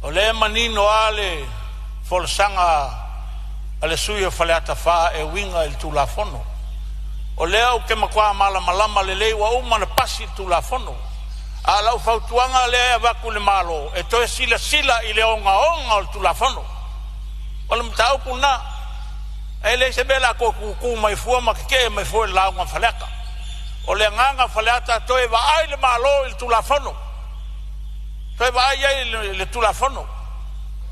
O lea e manino lava le folasaga a le sui usufono o Faleata 4 e uiga i le Tulafono. O lea ou te matua malamalama lelei ua uma ona pasi le Tulafono. A o lau fautuaga lea e avatu i le Malo, e toe silasila i le ogaoga o le Tulafono. O le mataupu lena. E leai se mea o le a toe tutu mai fua ma tetee mai fua i le lauga a Faleata. O le agaga o Faleata, toe vaai le Malo i le Tulafono. Toe vaai i ai i le Tulafono.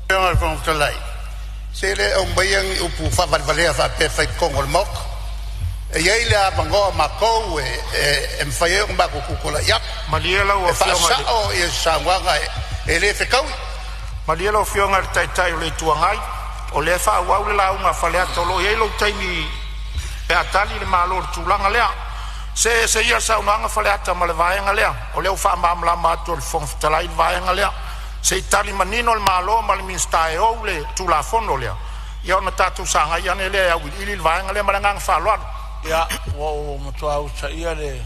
Afioga i le Fofoga Fetalai, se le aumaia ni upu faavalevalea faapea e fai i totonu o le Maota. E i ai le avanoa o matou e mafai ai ona matou tutulai atu Malie lau e Afioga i le faasao ia saunoaga e le fetaui. Malie lau Afioga i le Taitai o le Itu Agai, o lea e faaauau le lauga a Faleata, o lo o i ai lou taimi pe a tali le Malo i le tulaga lea. See ese ia le saunoaga Faleata ma le vaega lea, o lea ua faamalamalama atu e le Fofoga Fetalai le vaega lea. Se i tali manino le Malo ma le Minisita e ou le Tulafono lea, ia ona tatou sagai ane lea e auiliili le vaega lea. Ma le agaga faaaloalo. Ia, ua ou matua usitaia le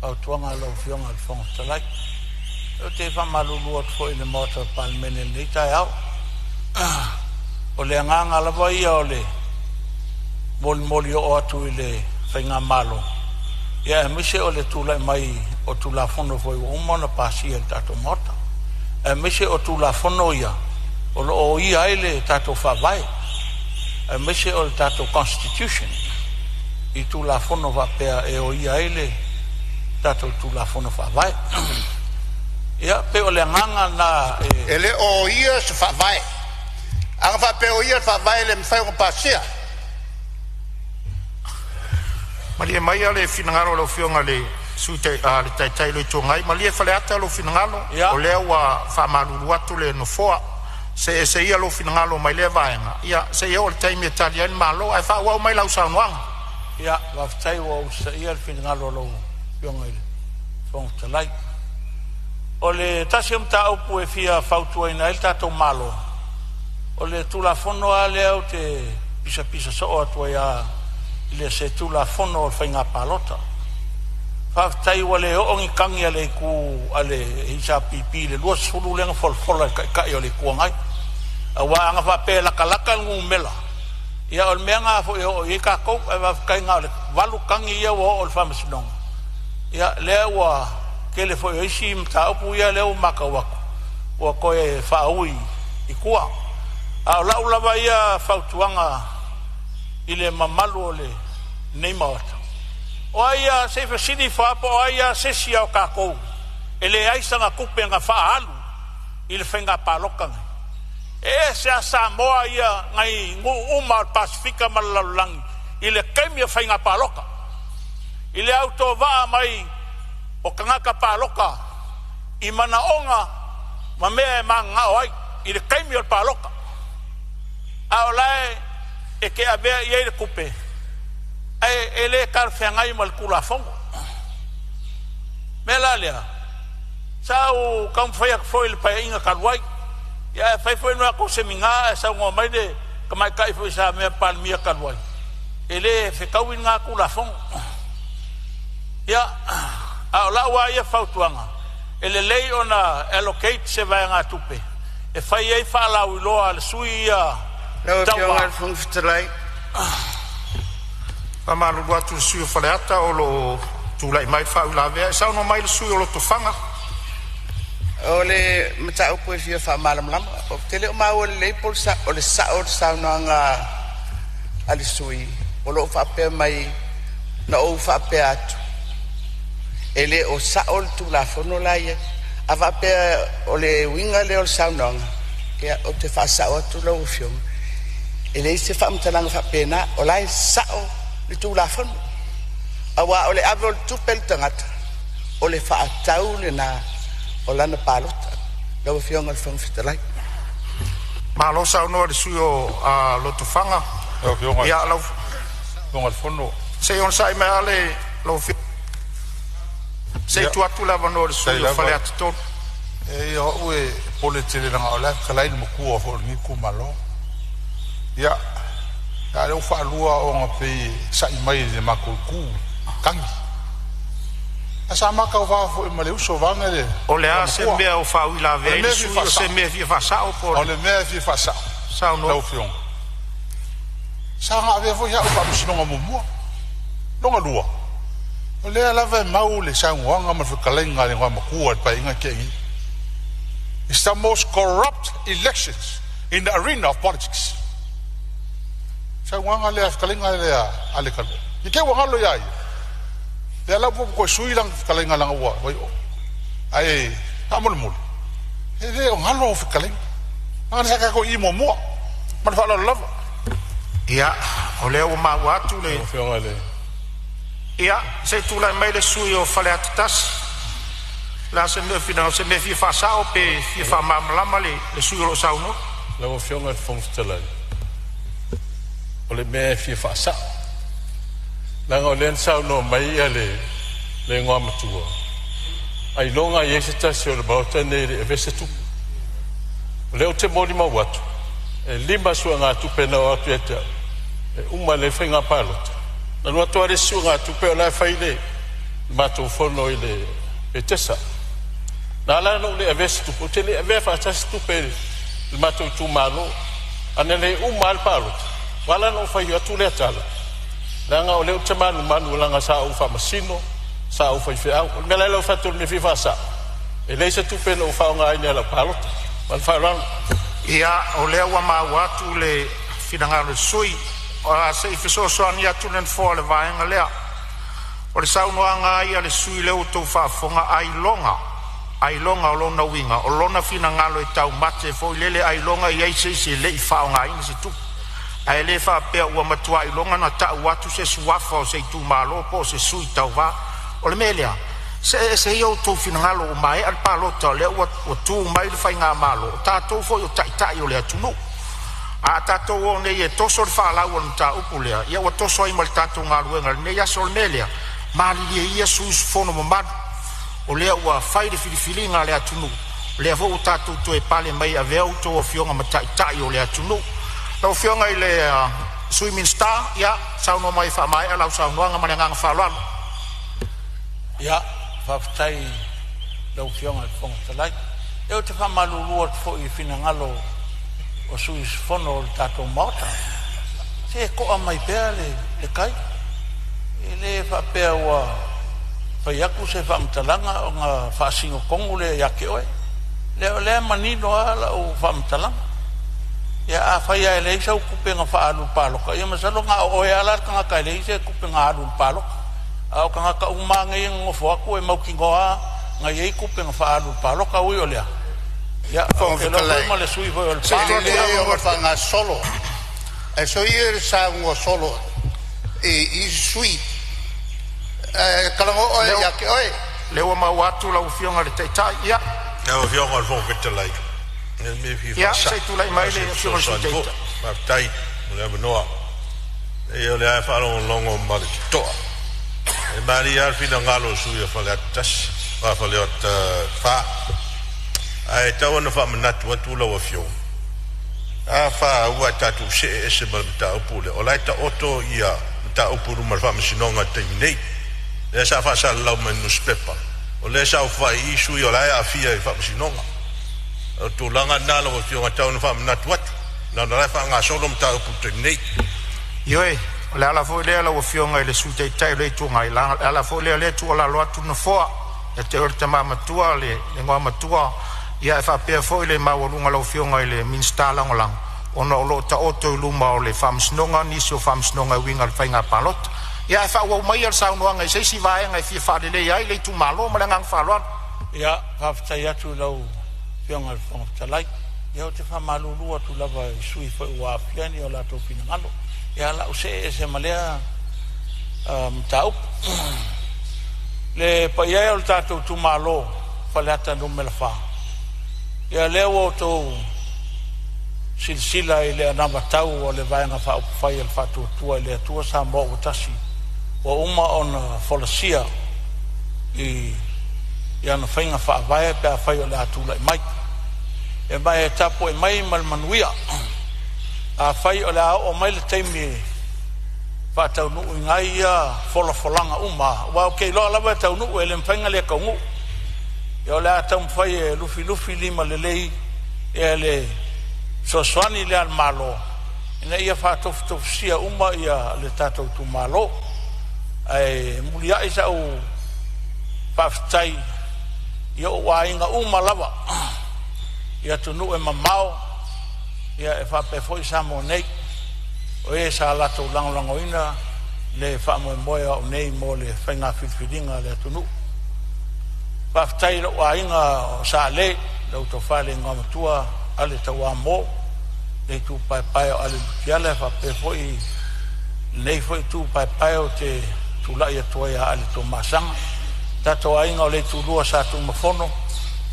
fautuaga a lau Afioga i le Fofoga Fetalai. Ou te faamalulu atu foi i le Maota o le Palemene i lenei taeao. O le agaga lava ia o le molimoli oo atu i le faigamalo, ia aemaise o le tulai mai o Tulafono foi ua uma ona pasia e le tatou Maota, aemaise o Tulafono ia o lo o oia ai le tatou Faavae, aemaise o le tatou Constitution i Tulafono faapea e oia ai le tatou Tulafono Faavae. Ia, pei o le agaga lena e E le o ia se faavae, Aga faapea o ia le Faavae e le mafai ona pasia. Malie maia le finagalo o lau Afioga i le Sui Taitai o le Itu Agai, malie Faleata lou finagalo, o lea ua faamalulu atu le Nofoa, see ese ia lou finagalo mai lea vaega seia oo i le taimi e tali ai le Malo. Ae faaauau mai lau saunoaga. Ia, faafetai ua ou usitaia le finagalo o lau Afioga i le Fofoga Fetalai. O le tasi o mataupu e fia fautuaina ai le tatou Malo, o le Tulafono lava lea ou te pisapisa soo atu ai lava i se Tulafono o le Faiga Palota. Faafetai ua le oo ni tagi a le itu a le HRPP i le 20 lea na folafola e le Taitai o le Itu Agai. Aua ana faapea e latalata le numera, ia o le mea lena foi e oo i ai tatou, ae faafetai na o le 8 tagi ia ua oo i le Faamasinoga. Ia lea ua tele foi o isi mataupu ia lea ua matau atu ua toe faaui i tua. A o lau lava ia fautuaga i le mamalu o lenei Maota, o ai lava, se i fesili ifo lava po o ai lava se isi o tatou e leai sana tupe na faaalu i le faiga palota nei. E ese lava Samoa ia nai nuu uma o le Pasefika ma le lalolagi i le taimi o faiga palota. I le autovaa mai o tagata palota i manaoga ma mea e mananao ai i le taimi o le palota. A o la e te avea i ai le tupe, ae e le talafeagai ma le Tulafono. Mea la lea, sa ou taumafai atu foi i le Paeaiga talu ai, ae fai foi le matou semina ae saunoa mai le tamaitai foi sa mea Palemia talu ai, e le fetaui lena Tulafono. Ia, a o lau lava ia fautuaga, e lelei ona allocate se vaegatupe e fai ai faalauiloa a le sui ia Lau Afioga i tauva. le Fofoga Fetalai, Faamalulu atu i le sui usufono o Faleata o lo o tulai mai le faauilavea. E saunoa mai le sui usufono o Lotofaga. O le mataupu e fia faamalamalama, ou te le o maua lelei po o le sao o le saunoaga a le sui usufono o lo o faapea mai na ou faapea atu e le o sao le Tulafono la e i ai. A faapea o le uiga lea o le saunoaga, ia ou te faasao atu lau Afioga, e leai se faamatalaga faapena, o la e sao le Tulafono. Aua o le ave o le tupe i le tagata, o le faatau lena o lana palota. Lau Afioga i le Fofoga Fetalai. Malo saunoa i le sui usufono o Lotofaga. Lau Afioga i Ia, lau le Fono, se i onosai mai lava lau Afioga, se i tuu atu le avanoa i le faafetai sui usufono o lava. Faleata 3. E ia o au e popole tele leaga o la e fetalai le matua foi o lenei itumalo. Ia, a o lea ua faalua ona pei e sa'i mai i le matou itu tagi. Ae sa ma tauva foi ma le uso vaeane le O le a se Igoamatua. mea o O faauilavea le ai le mea e fia sui usufono, o se faasa'o, mea e fia faasao po o o le le mea e fia faasa'o saunoa. lau Afioga, sa na avea foi au faamasinoga muamua. Lona lua, o lea lava e mau le saunoaga ma le fetalaiga a le Igoamatua i le Paeaiga na tea nei. It's the most corrupt elections in the arena of politics. Saunoaga lea, fetalaiga lea a le i te ua galo ia ia. Lea la ua toe sui lana fetalaiga leaga ua vai o. Ae faamolemole, e le o galo au fetalaiga. Leaga sa tatou i muamua. Ma le faaaloalo lava. Ia, o lea ua maua atu le Lau Afioga i le Ia, se i tulai mai le sui usufono o Faleata 1. O le a se mea o finagalo, o se mea e fia faasao pe fia faamalamalama le sui usufono o lo o saunoa? Lau Afioga i le Fofoga Fetalai, o le mea e fia faasao, leaga o lea na saunoa mai le Igoamatua, ailoga e i ai se tasi o le Maota lenei e le i avea se tupe. O lea ou te molimau atu, e 5 suegatupe na oo atu ia te au, e uma lelei le faiga palota, na alu atu lava le isi suegatupe o la e fai le matou fono i le Petesa. Na ala ona ou le avea se tupe, ou te le avea faatasi tupe i le matou itumalo. A na le uma lava le palota, ua ala ona ou fai atu lea tala, leaga o lea ou te manumanu leaga sa ou faamasino, sa ou faifeau. O le mea la lea ua fai atu o le mea e fia faasao, e leai se tupe na ou faaaogaina i lau palota. Ma le faaaloalo. Ia, o lea ua maua atu le finagalo o le sui usufono. Se i fesoasoani atu le Nofoa i le vaega lea. O le saunoaga lava ia a le sui usufono lea ua outou faafofoga, ailoga Ailoga o lona uiga o lona finagalo e taumate foi lele ailoga e i ai se isi e le i faaaogaina se tupe. Ae le faapea ua matua iloga ona tau atu se suafa o se itumalo po o se sui tauva. O le mea lea, see ese ia outou finagalo ua maea le palota, o lea ua tu mai le faigamalo, o tatou foi o taitai o le atunuu. A tatou o nei e toso le faalau o le mataupu lea, ia ua toso ai ma le tatou galuega i lenei aso. O le mea lea, malilie ia sui usufono mamalu, o lea ua fai le filifiliga a le atunuu, o lea foi ua tatou toe pale mai e avea outou afioga ma taitai o le atunuu. Lau Afioga i le Sui Minisita, ia saunoa mai e faamaea lau saunoaga. Ma le agaga faaaloalo. Ia, faafetai i lau Afioga i le Fofoga Fetalai. Ia ou te faamalulu atu foi i finagalo o sui usufono o le tatou Maota, se to'a mai pea le tai. E le faapea ua fai atu se faamatalaga ona faasino tonu lea ia te oe. Leai, o lea e manino lava lau faamatalaga. Ia afai lava e leai sau tupe na faaalu i le palota, ia masalo na o oe lava la le tagata e leai se tupe na alu i le palota. A o tagata uma lava nei e nonofo atu e mautinoa lava na i ai tupe na faaalu i le palota. Ui o lea, ia ou Fofoga te iloa foi Fetalai, ma le sui usufono foi o e Lepa. lelei ona faagasolo, ae soia le saunoa solo i isi sui usufono. Ae talanoa oe ia te oe. Lea ua maua atu lau Afioga i le Taitai. Ia, Lau Afioga i le Fofoga Fetalai, o le mea e fia ia se faasa'o, i tulai a o mai se le Afioga i le Sui fesoasoani foi. Taitai. Faafetai mo le avanoa. E o lea e faalogologo ma le totoa. E malie lava le finagalo o le sui usufono o Faleata 1, Faleata 4. Ae tau ona faamanatu atu lau Afioga, a fa ua tatou see ese ma le mataupu lea, o la e taoto ia mataupu i luma o le Faamasinoga i le taimi nei. Lea sa faasalalau mai i le nusipepa, o lea e saofai i i sui o la e aafia i le Faamasinoga. O le tulaga lena lau Afioga e tau ona faamanatu atu, leaga o la e faagasolo mataupu i le taimi nei. Ioe, o le ala foi lea lau Afioga i le Sui Taitai o le Itu Agai, o le ala foi lea o lea e tuualalo atu le Nofoa, ia te oe le tama matua, le igoamatua, ia ae faapea foi le maualuga o lau Afioga i le Minisita Lagolago, ona o lo o taoto i luma o le Faamasinoga nisi o faamasinoga e uiga i le faiga palota. Ia ae faaauau maia le saunoaga i se isi vaega e fia faaleleia ai le itumalo. Ma le agaga faaaloalo. Ia, faafetai atu i lau Afioga i le Fofoga Fetalai. Ia ou te faamalulu atu lava i sui usufono foi ua aafia ni o latou finagalo. Ia o le a ou see ese ma lea mataupu. Le paia e o le tatou itumalo Faleata Nu.4, ia lea ua outou silasila i le anavatau a le Vaega Faaupufai a le Faatuatua i le Atua Samoa ua Tasi, ua uma ona folasia i ana faiga faavae pe afai o le a tulai mai. E ma e tapuai mai ma le manuia. Afai o le a oo mai le taimi e faataunuuina ai ia folafolaga uma, aua ou te iloa lava e taunuu, e le mafai ona le taunuu. Ia o le a taumafai e lufilufi limalelei ia le fesoasoani lea a le Malo ina ia faatofutofusia uma ia le tatou itumalo. Ae muliai sau faafetai i ou aiga uma lava i atunuu e mamao, ia e faapea foi Samoa nei, o e sa latou lagolagoina le faamoemoe o au nei mo le faiga filifiliga a le atunuu. Faafetai i lou aiga o Sa Ale, lau Tofa i le Igoamatua Ale Tauamo, le itupa paepae o Ale Mutiala, e faapea foi lenei foi itu paepae ou te tulai atu ai ia Ale Tuamasaga. Tatou aiga o le Itulua Sa Tunumafono,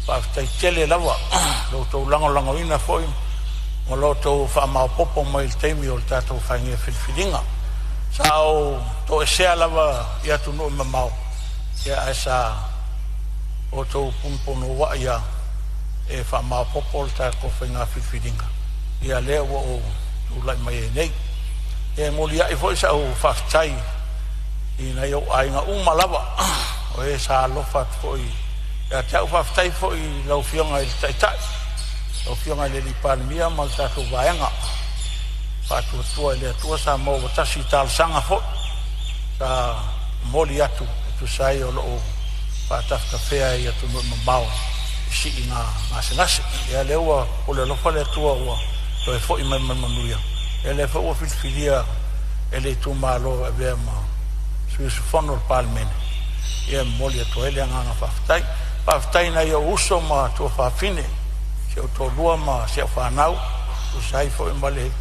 faafetai tele lava lo outou lagolagoina foi ma lo outou faamaopoopo mai i le taimi o le tatou faiga filifiliga. Sa ou toesea lava i atunuu e mamao, ia ae sa outou punopunouai lava e faamaopoopo le tatou faiga filifiliga, ia lea ua ou tulai mai ai nei. E muliai foi sau faafetai i nai ou aiga uma lava o e sa alofa atu foi ia te au. Faafetai foi i lau Afioga i le Taitai, lau Afioga i le Palemia ma le tatou Vaega Faatuatua i le Atua Samoa ua Tasi, i talosaga foi sa momoli atu e tusa ai o lou faatafetafea i atunuu mamao i siiga gasegase. Ia lea ua pule alofa le Atua ua toe foi mai ma le manuia. Ia lea foi ua filifilia e le itumalo e avea ma sui usufono o le Palemene, ia e momoli atu ai le agaga faafetai. Faafetai i nai ou uso ma tuafafine, si ou toalua ma si au fanau, tusa ai foi ma le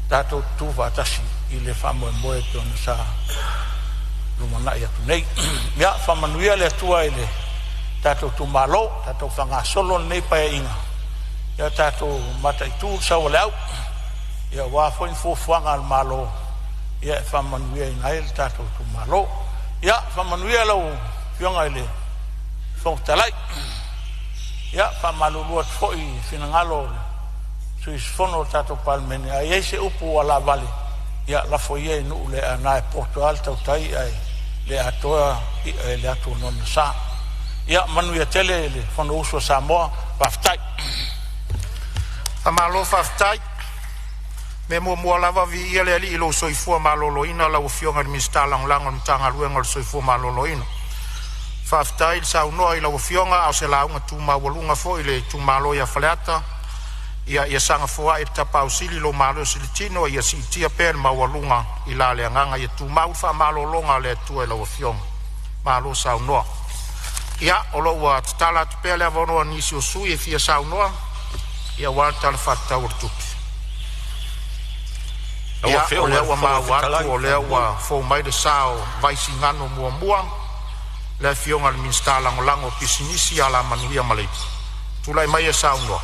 tatou tutu faatasi i le faamoemoe e pei ona sa lumanai atu nei. Ia faamanuia le Atua i le tatou itumalo, tatou faagasolo lenei Paeaiga, ia tatou mataitu le sau o le au, ia aua foi ni fuafuaga a le Malo ia e faamanuiaina ai le tatou itumalo. Ia faamanuia lau Afioga i le Fofoga Fetalai. Ia faamalulu atu foi i finagalo o sui usufono o le tatou Palemene, a i ai se upu ua laavale, ia lafo ia i nuu le aana e poto lava le tautai ae le atoa i'a i le atu onoonesa. Ia manuia tele le Fonousu a Samoa. Faafetai. Faamalo faafetai. Mea muamua lava viia le Alii i lou soifua maloloina lau Afioga i le Minisita Lagolago o le Matagaluega o le Soifua Maloloina. Faafetai le saunoa i lau Afioga a o se lauga tu maualuga foi i le itumalo ia Faleata. Ia saga foai e le Tapaau Sili lo malosi i le tino ia siitia pea le maualuga i la le agaga, ia tumau le faamalologa a le Atua i lau Afioga. Malo saunoa. Ia o lo o ua tatala atu pea le avanoa i nisi o sui usufono e fia saunoa aua le Tala Faatatau o le Tupe. Lau Ia, o Afioga i lea le ua Fofoga maua Fetalai, atu o lea ua fou mai le sa o Vaisigano 1, le Afioga i le Minisita Lagolago o Pisinisi, Alamanuia ma Leipa. Tulai mai e saunoa.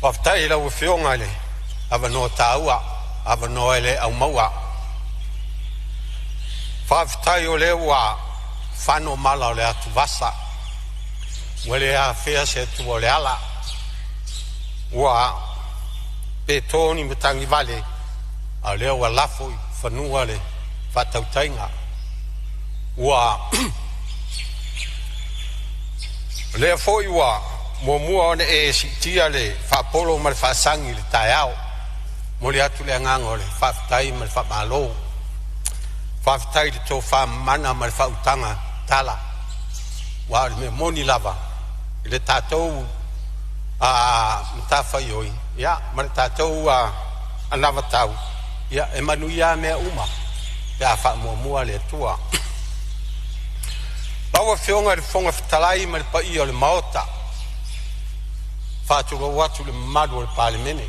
Faafetai i lau Afioga i le avanoa taua, avanoa e le aumaua. Faafetai o lea ua fano mala o le atuvasa, ua le afea se atua o le ala, ua peto ni matagi vale, a o lea ua lafo i fanua le faatautaiga. Ua o lea foi ua muamua ona e siitia le faapolo ma le faasagi i le taeao. Momoli atu le agaga o le faafetai ma le faamalo. Faafetai i le tofa mamana ma le faautaga tala, aua o le mea moni lava i le tatou matafaioi ia ma le tatou anavatau, ia e manuia lava mea uma pe a faamuamua le Atua. Lau Afioga i le Fofoga Fetalai ma le paia o le Maota, faatulou atu i le mamalu o le Palemene.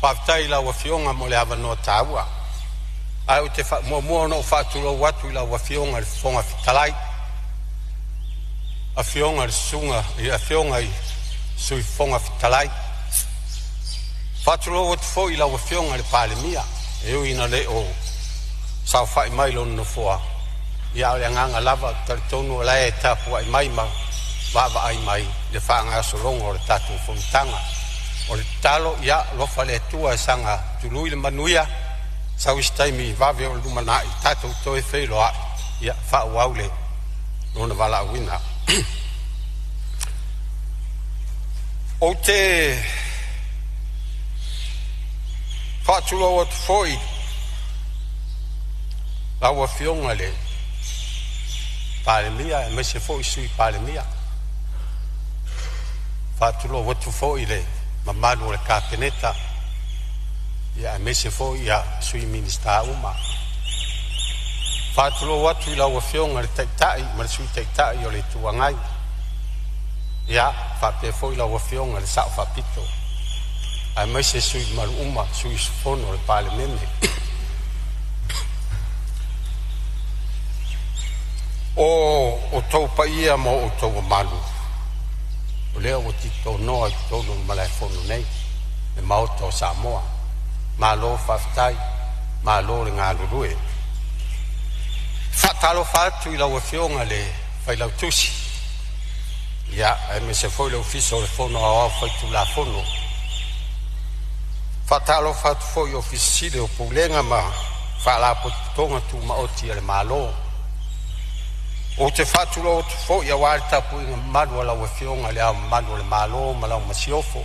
Faafetai i lau Afioga mo le avanoa taua. Ae ou te muamua ona ou faatulou atu i lau Afioga i le Fofoga Fetalai, afioga i le Susuga i Afioga i Sui Fofoga Fetalai. Faatulou atu foi i lau Afioga i le Palemia, e ui ina le o saofai mai lona nofoa, ia a o le agaga lava ou te talitonu o la e tapuai mai ma vaavaai mai i le faagasologa o le tatou fonotaga. O le tatalo, ia alofa le Atua e saga tului le manuia, sau se taimi vave o le lumanai tatou toe feiloai, ia faaauau le lona valaauina. Ou te faatulou atu foi lau Afioga i le Palemia aemaise foi Sui Palemia. Faatulou atu foi i le mamalu o le Kapeneta ia aemaise foi ia Sui Minisita uma. Faatulou atu i lau Afioga i le Taitai ma le Sui Taitai o le Itu Agai, ia faapea foi lau Afioga i le Sao Faapito, aemaise sui mamalu uma, sui usufono o le Palemene. O outou paia ma outou mamalu, o lea ua titonoa i totonu o le Malaefono nei, le Maota o Samoa. Malo faafetai, malo le galulue. Faatalofa atu i lau Afioga i le Failautusi, ia aemaise foi le Ofisa o le Fono Aoao Faitulafono. Faatalofa atu foi i Ofisa Sili o Pulega ma Faalapotopotoga Tumaoti a le Malo. Ou te faatulou atu foi aua le tapuaiga mamalu a lau Afioga i Le Ao Mamalu o le Malo ma lau Masiofo,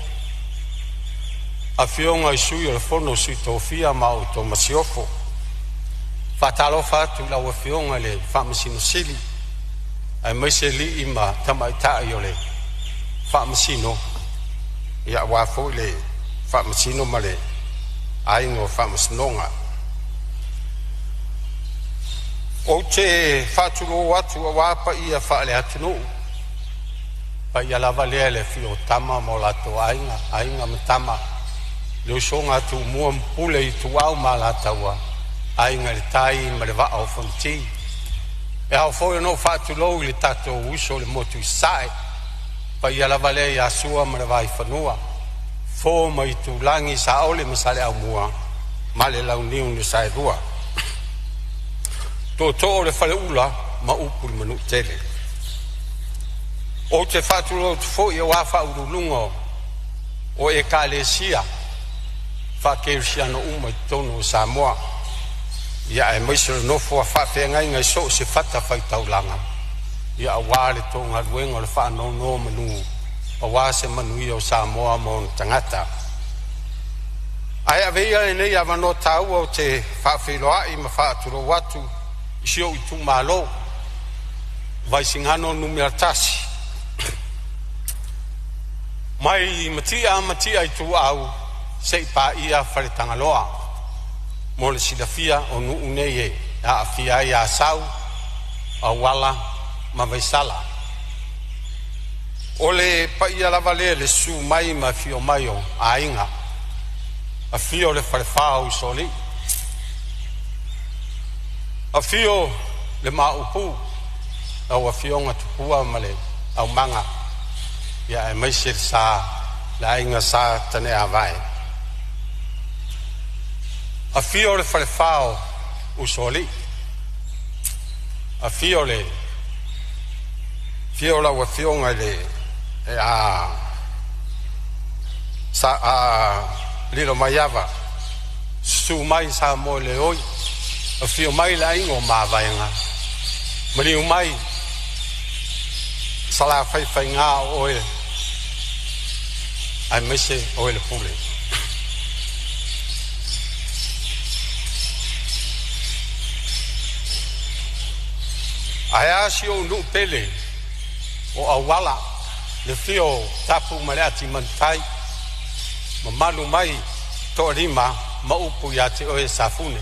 Afioga i Sui o le Fono a Sui Tofia ma outou Masiofo. Faatalofa atu i lau Afioga i le Faamasino Sili aemaise alii ma tamaitai o le Faamasino, ia aua foi le Faamasino ma le Aiga o Faamasinoga. Ou te faatulou atu aua paia faale-atunuu, paia lava lea i le afio o Tama ma o latou Aiga, Aiga ma Tama, le usoga a Tumua ma Pule, Ituau ma Alataua, Aiga i le Tai ma le Vaa o Fonoti. E ao foi ona ou faatulou i le tatou uso i le motu i Sasae, paia lava lea ia Sua ma le Vaifanua, Fofo ma Aitulagi, Saole ma Saleaaumua ma le Launiu na Saelua, Tootoo o le Faleula ma upu i le Manuatele. Ou te faatulou atu foi aua faauluuluga o Ekalesia faakerisiano uma i totonu o Samoa, ia aemaise o le nofo a faafeagaiga i so o se fatafaitaulaga, ia aua le tou galuega o le faanonomanu aua se manuia o Samoa ma ona tagata. Ae avea ia lenei avanoa taua ou te faafeiloai ma faatulou atu i si ou itumalo Vaisigano Nu.1, mai Matia Matia Ituau seia paia Faletagaloa. Mo le silafia o nuu nei e aafia ai Asau, Auala ma Vaisala. O le paia lava lea i le susu mai ma afio mai o Aiga, afio le Falefa o Usoalii, afio le Maopu, lau Afioga Tupua ma le Aumaga, ia aemaise le sa le Aiga Sa Taneavai. Afio le Falefa o Usoalii, afio le afio lau Afioga i le a sa a Lilomaiava, susu mai Samoa le oi, afio mai le Aiga o Mavaega, maliu mai Salafaifaiga o oe aemaise oe le Pule. Ae a si ou nuu pele o Auala, le afio o Tapu ma le Atimanutai, mamalu mai Toalima ma upu ia te oe Safune,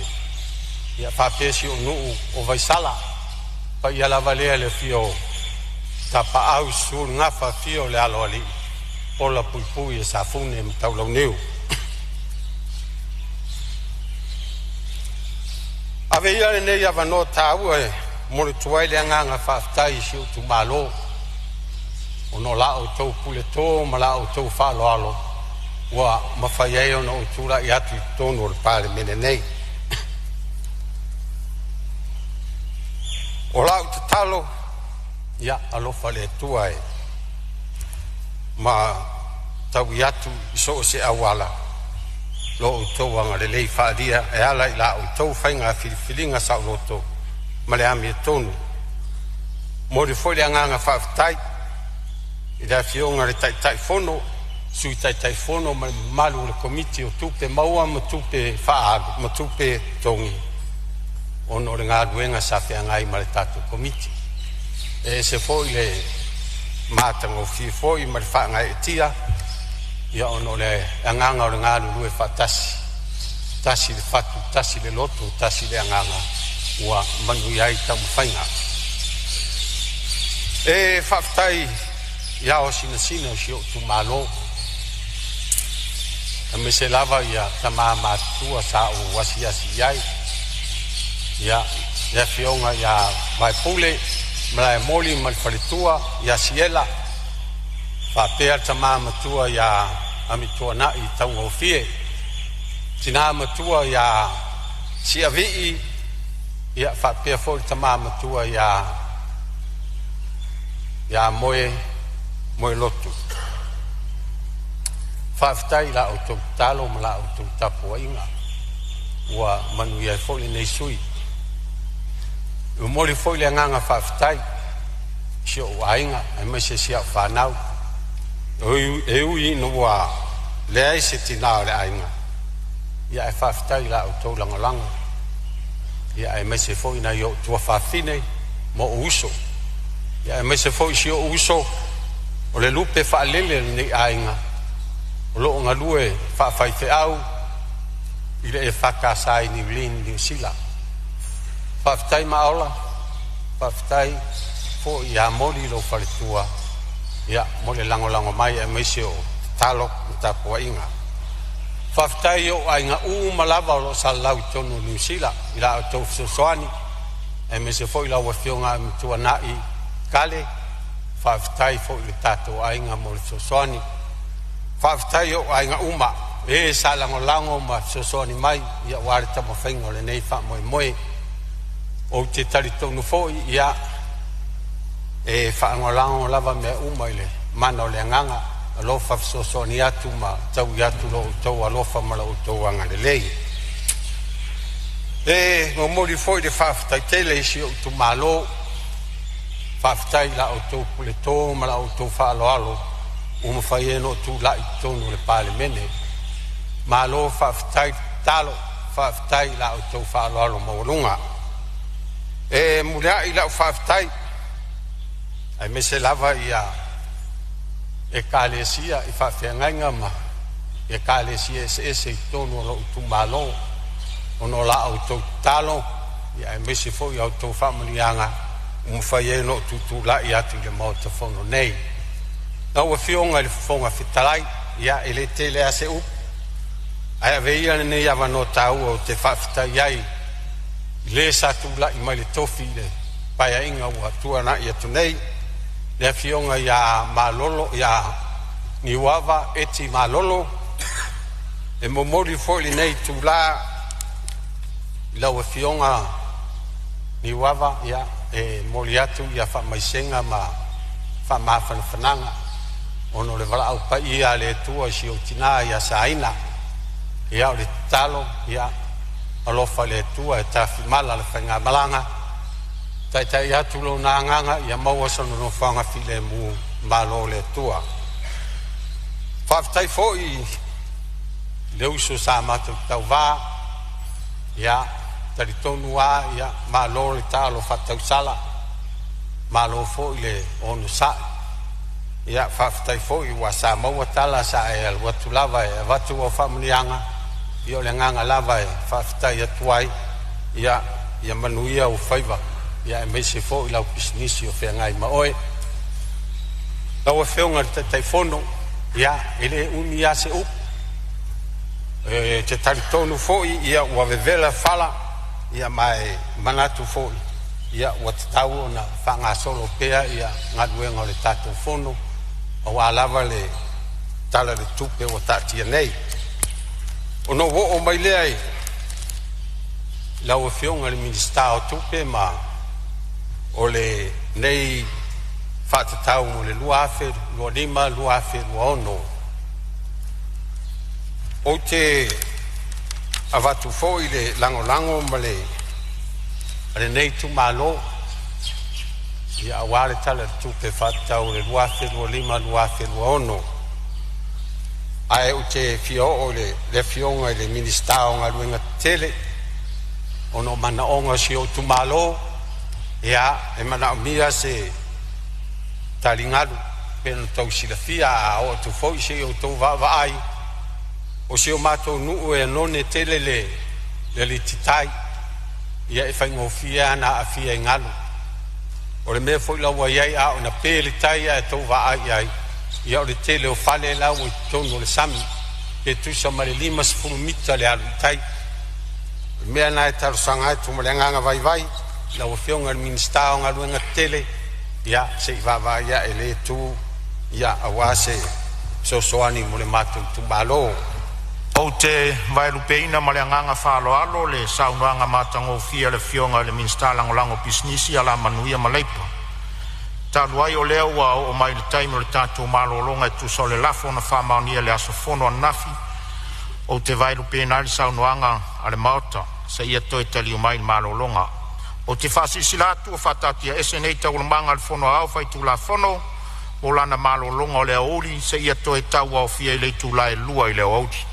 ia faapea si ou nuu o Vaisala, paia lava lea le afio o Tapaau, susu le Gafa, afio le Aloalii, ola puipui e Safune ma Taulauniu. Ave ia lenei avanoa taua e momoli atu ai le agaga faafetai i si ou itumalo, ona o la outou puleto ma la outou faaaloalo ua mafai ai ona ou tulai atu i totonu o le Palemene nei. O lau tatalo, ia alofa le Atua e ma taui atu i so o se auala lo outou agalelei faaalia e ala i la outou faiga filifiliga saoloto ma le amiotonu. Momoli foi le agaga faafetai i le Afioga i le Taitaifono, Sui Taitaifono ma le mamalu o le Komiti o Tupe Maua ma Tupe Faaalu ma Tupe Totogi ona o le galuega sa feagai ma le tatou Komiti. E ese foi le matagofie foi ma le faagaeetia ia ona o le agaga o le galulue faatasi, tasi le fatu, tasi le loto, tasi le agaga ua manuia ai taumafaiga. E faafetai i ao sinasina o si ou itumalo, aemaise lava ia tama matutua sa ou asiasi i ai, ia le afioga ia Vaepule Malaemoli ma le faletua ia Siela, faapea le tama matua ia Amituanai Taugofie, tina matua ia Siavii, ia faapea foi le tama matua ia Moe Moelotu. Faafetai i la outou tatalo ma la outou tapuaiga ua manuia ai foi lenei sui. E momoli foi le agaga faafetai i si ou aiga aemaise si au fanau, e ui ina ua leai se tinā o le aiga, ia ae faafetai i la outou lagolago, ia aemaise foi nai ou tuafafine ma ou uso, ia aemaise foi si ou uso o le lupe faalele o lenei aiga o lo o galue faafaifeau I le EFKS i Niu Niu Sila. Faafetai Maola, faafetai foi ia Moli lou faletua, ia mo le lagolago mai aemaise o tatalo ma tapuaiga. Faafetai i ou aiga uma lava o lo o salalau i totonu o Niu Sila i la outou fesoasoani, aemaise foi lau Afioga Amituanai Kale, faafetai foi i le tatou aiga mo le fesoasoani. Faafetai i ou aiga uma e sa lagolago ma fesoasoani mai aua le taumafaiga o lenei faamoemoe. Ou te talitonu foi ia e faalagolago lava mea uma i le mana o le agaga alofa fesoasoani atu ma taui atu lo outou alofa ma lo outou agalelei. E momoli foi le faafetai tele i si ou itumalo, faafetai i la outou puleto ma la outou faaaloalo ua mafai ai ona ou tulai i totonu o le Palemene. Malo faafetai tatalo, faafetai i la outou faaaloalo maualuga. E muliai lau faafetai aemaise lava ia Ekalesia i faafeagaiga ma Ekalesia eseese i totonu o lou itumalo ona o la outou tatalo aemaise foi a outou faamanuiaga ua mafai ai ona ou tutulai atu i le Maota Fono nei. Lau Afioga i le Fofoga Fetalai, ia e le tele lava se upu, ae avea ia lenei avanoa taua ou te faafetai ai i le sa tulai mai le tofi i le Paeaiga ua tuanai atu nei, le Afioga ia Malolo ia Niuava Eti Malolo. E momoli foi lenei itula i lau Afioga Niuava, ia e momoli atu ia faamaisega ma faamafanafanaga ona o le valaau paia a le Atua i si ou tina ia Saina. Ia o le tatalo, ia alofa le Atua e tafimala le faigamalaga, taitai atu lona agaga ia maua sona nofoaga filemu, malo le Atua. Faafetai foi i le uso sa matou tauva, ia talitonu lava ia malo le taalo faatausala, malo foi le onosai. Ia faafetai foi ua sa maua tala sa e alu atu lava e avatu au faamanuiaga, ia o le agaga lava e faafetai atu ai, ia ia manuia ou faiva, ia aemaise foi lau pisinisi o feagai ma oe. Lau Afioga i le Taitaifono, ia e le umi lava se upu. E te talitonu foi ia ua vevela fala, ia ma e manatu foi ia ua tatau ona faagasolo pea ia galuega o le tatou fono aua lava le Tala o le Tupe ua taatia nei. Ona ou oo mai lea i lau Afioga i le Minisita o Tupe ma o lenei faatatau mo le 2025/2026. Ou te avatu foi le lagolago ma le a lenei itumalo ia aua le Tala o le Tupe Faatatau o le 2025/2026. Ae ou te fia oo i le Afioga i le Minisita o Galuega Tetele ona o manaoga o si ou itumalo, ia e manaomia se taligalu. E pei ona outou silafia, a oo atu foi se i outou vaavaai, o si o matou nuu e oneone tele le alititai, ia e faigofie lava ona aafia i galu. O le mea foi la ua i ai, a oo ina pe le tai ae outou vaai i ai, ia o le tele o fale la ua i totonu o le sami, pe tusa ma le 50 mita le alu i tai. O le mea lena e talosaga atu ma le agaga vaivai i lau Afioga i le Minisita o Galuega Tetele, ia se i vaavaai ane i lea itu aua se fesoasoani mo le matou itumalo. Ou te vaelupeina ma le agaga faaaloalo le saunoaga matagofie a le Afioga i le Minisita Lagolago o Pisinisi, Alamanuia ma Leipa. Talu ai o lea ua oo mai le taimi o le tatou malologa e tusa o le lafo na faamaonia i le aso fono ananafi, ou te vaelupeina ai le saunoaga a le Maota seia toe taliu mai i le malologa. Ou te faasilasila atu ua faataatiaese nei Taualumaga a le Fono Aoao Faitulafono mo lana malologa o le aoauli seia toe tauaofia i le itula e 2:00 i le aoauli.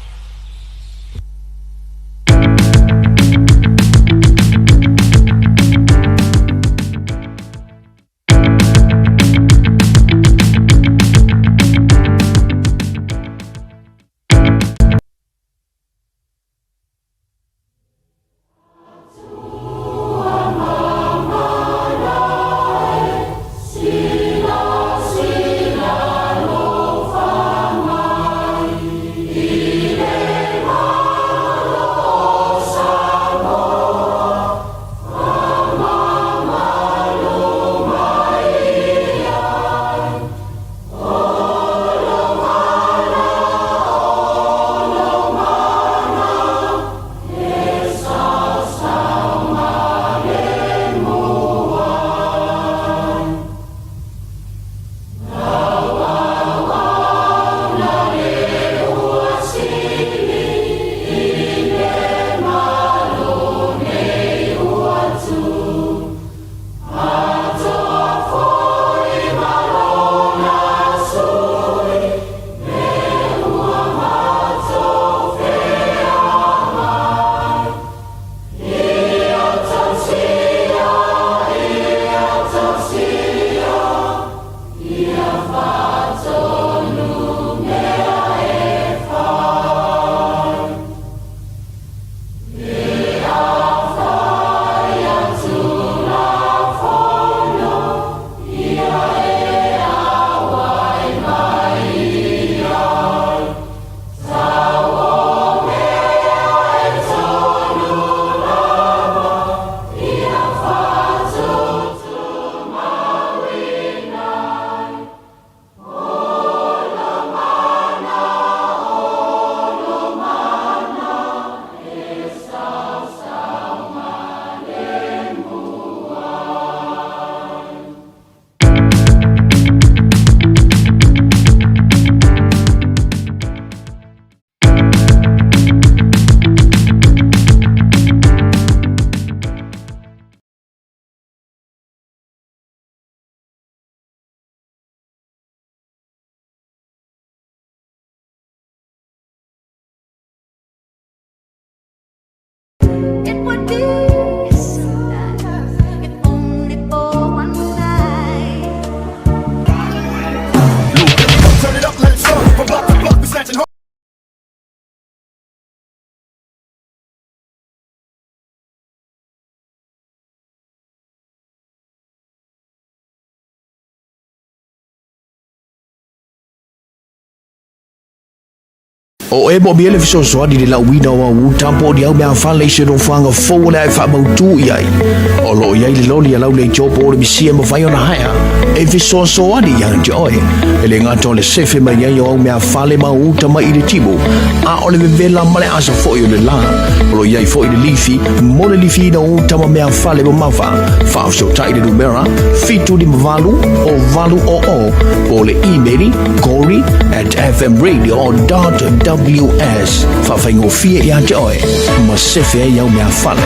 O e moomia le fesoasoani i le lauina o au uta po o ni au meafale i se nofoaga fou o le a e faamautu i ai. O lo o i ai le loli a lau leitio po o le misi e mafai ona haea e fesoasoani ia te oe. E le gata o le sefe mai ai o au meafale ma au uta mai i le timu, a o le vevela ma le asa foi o le la. O lo o i ai foi le lifi mo le lifiina o uta ma meafale mamafa. Faafesootai i le numera 758 o 800 po o le imeli corey@fmradio.ws. Faafaigofie ia te oe ma sefe ai au meafale.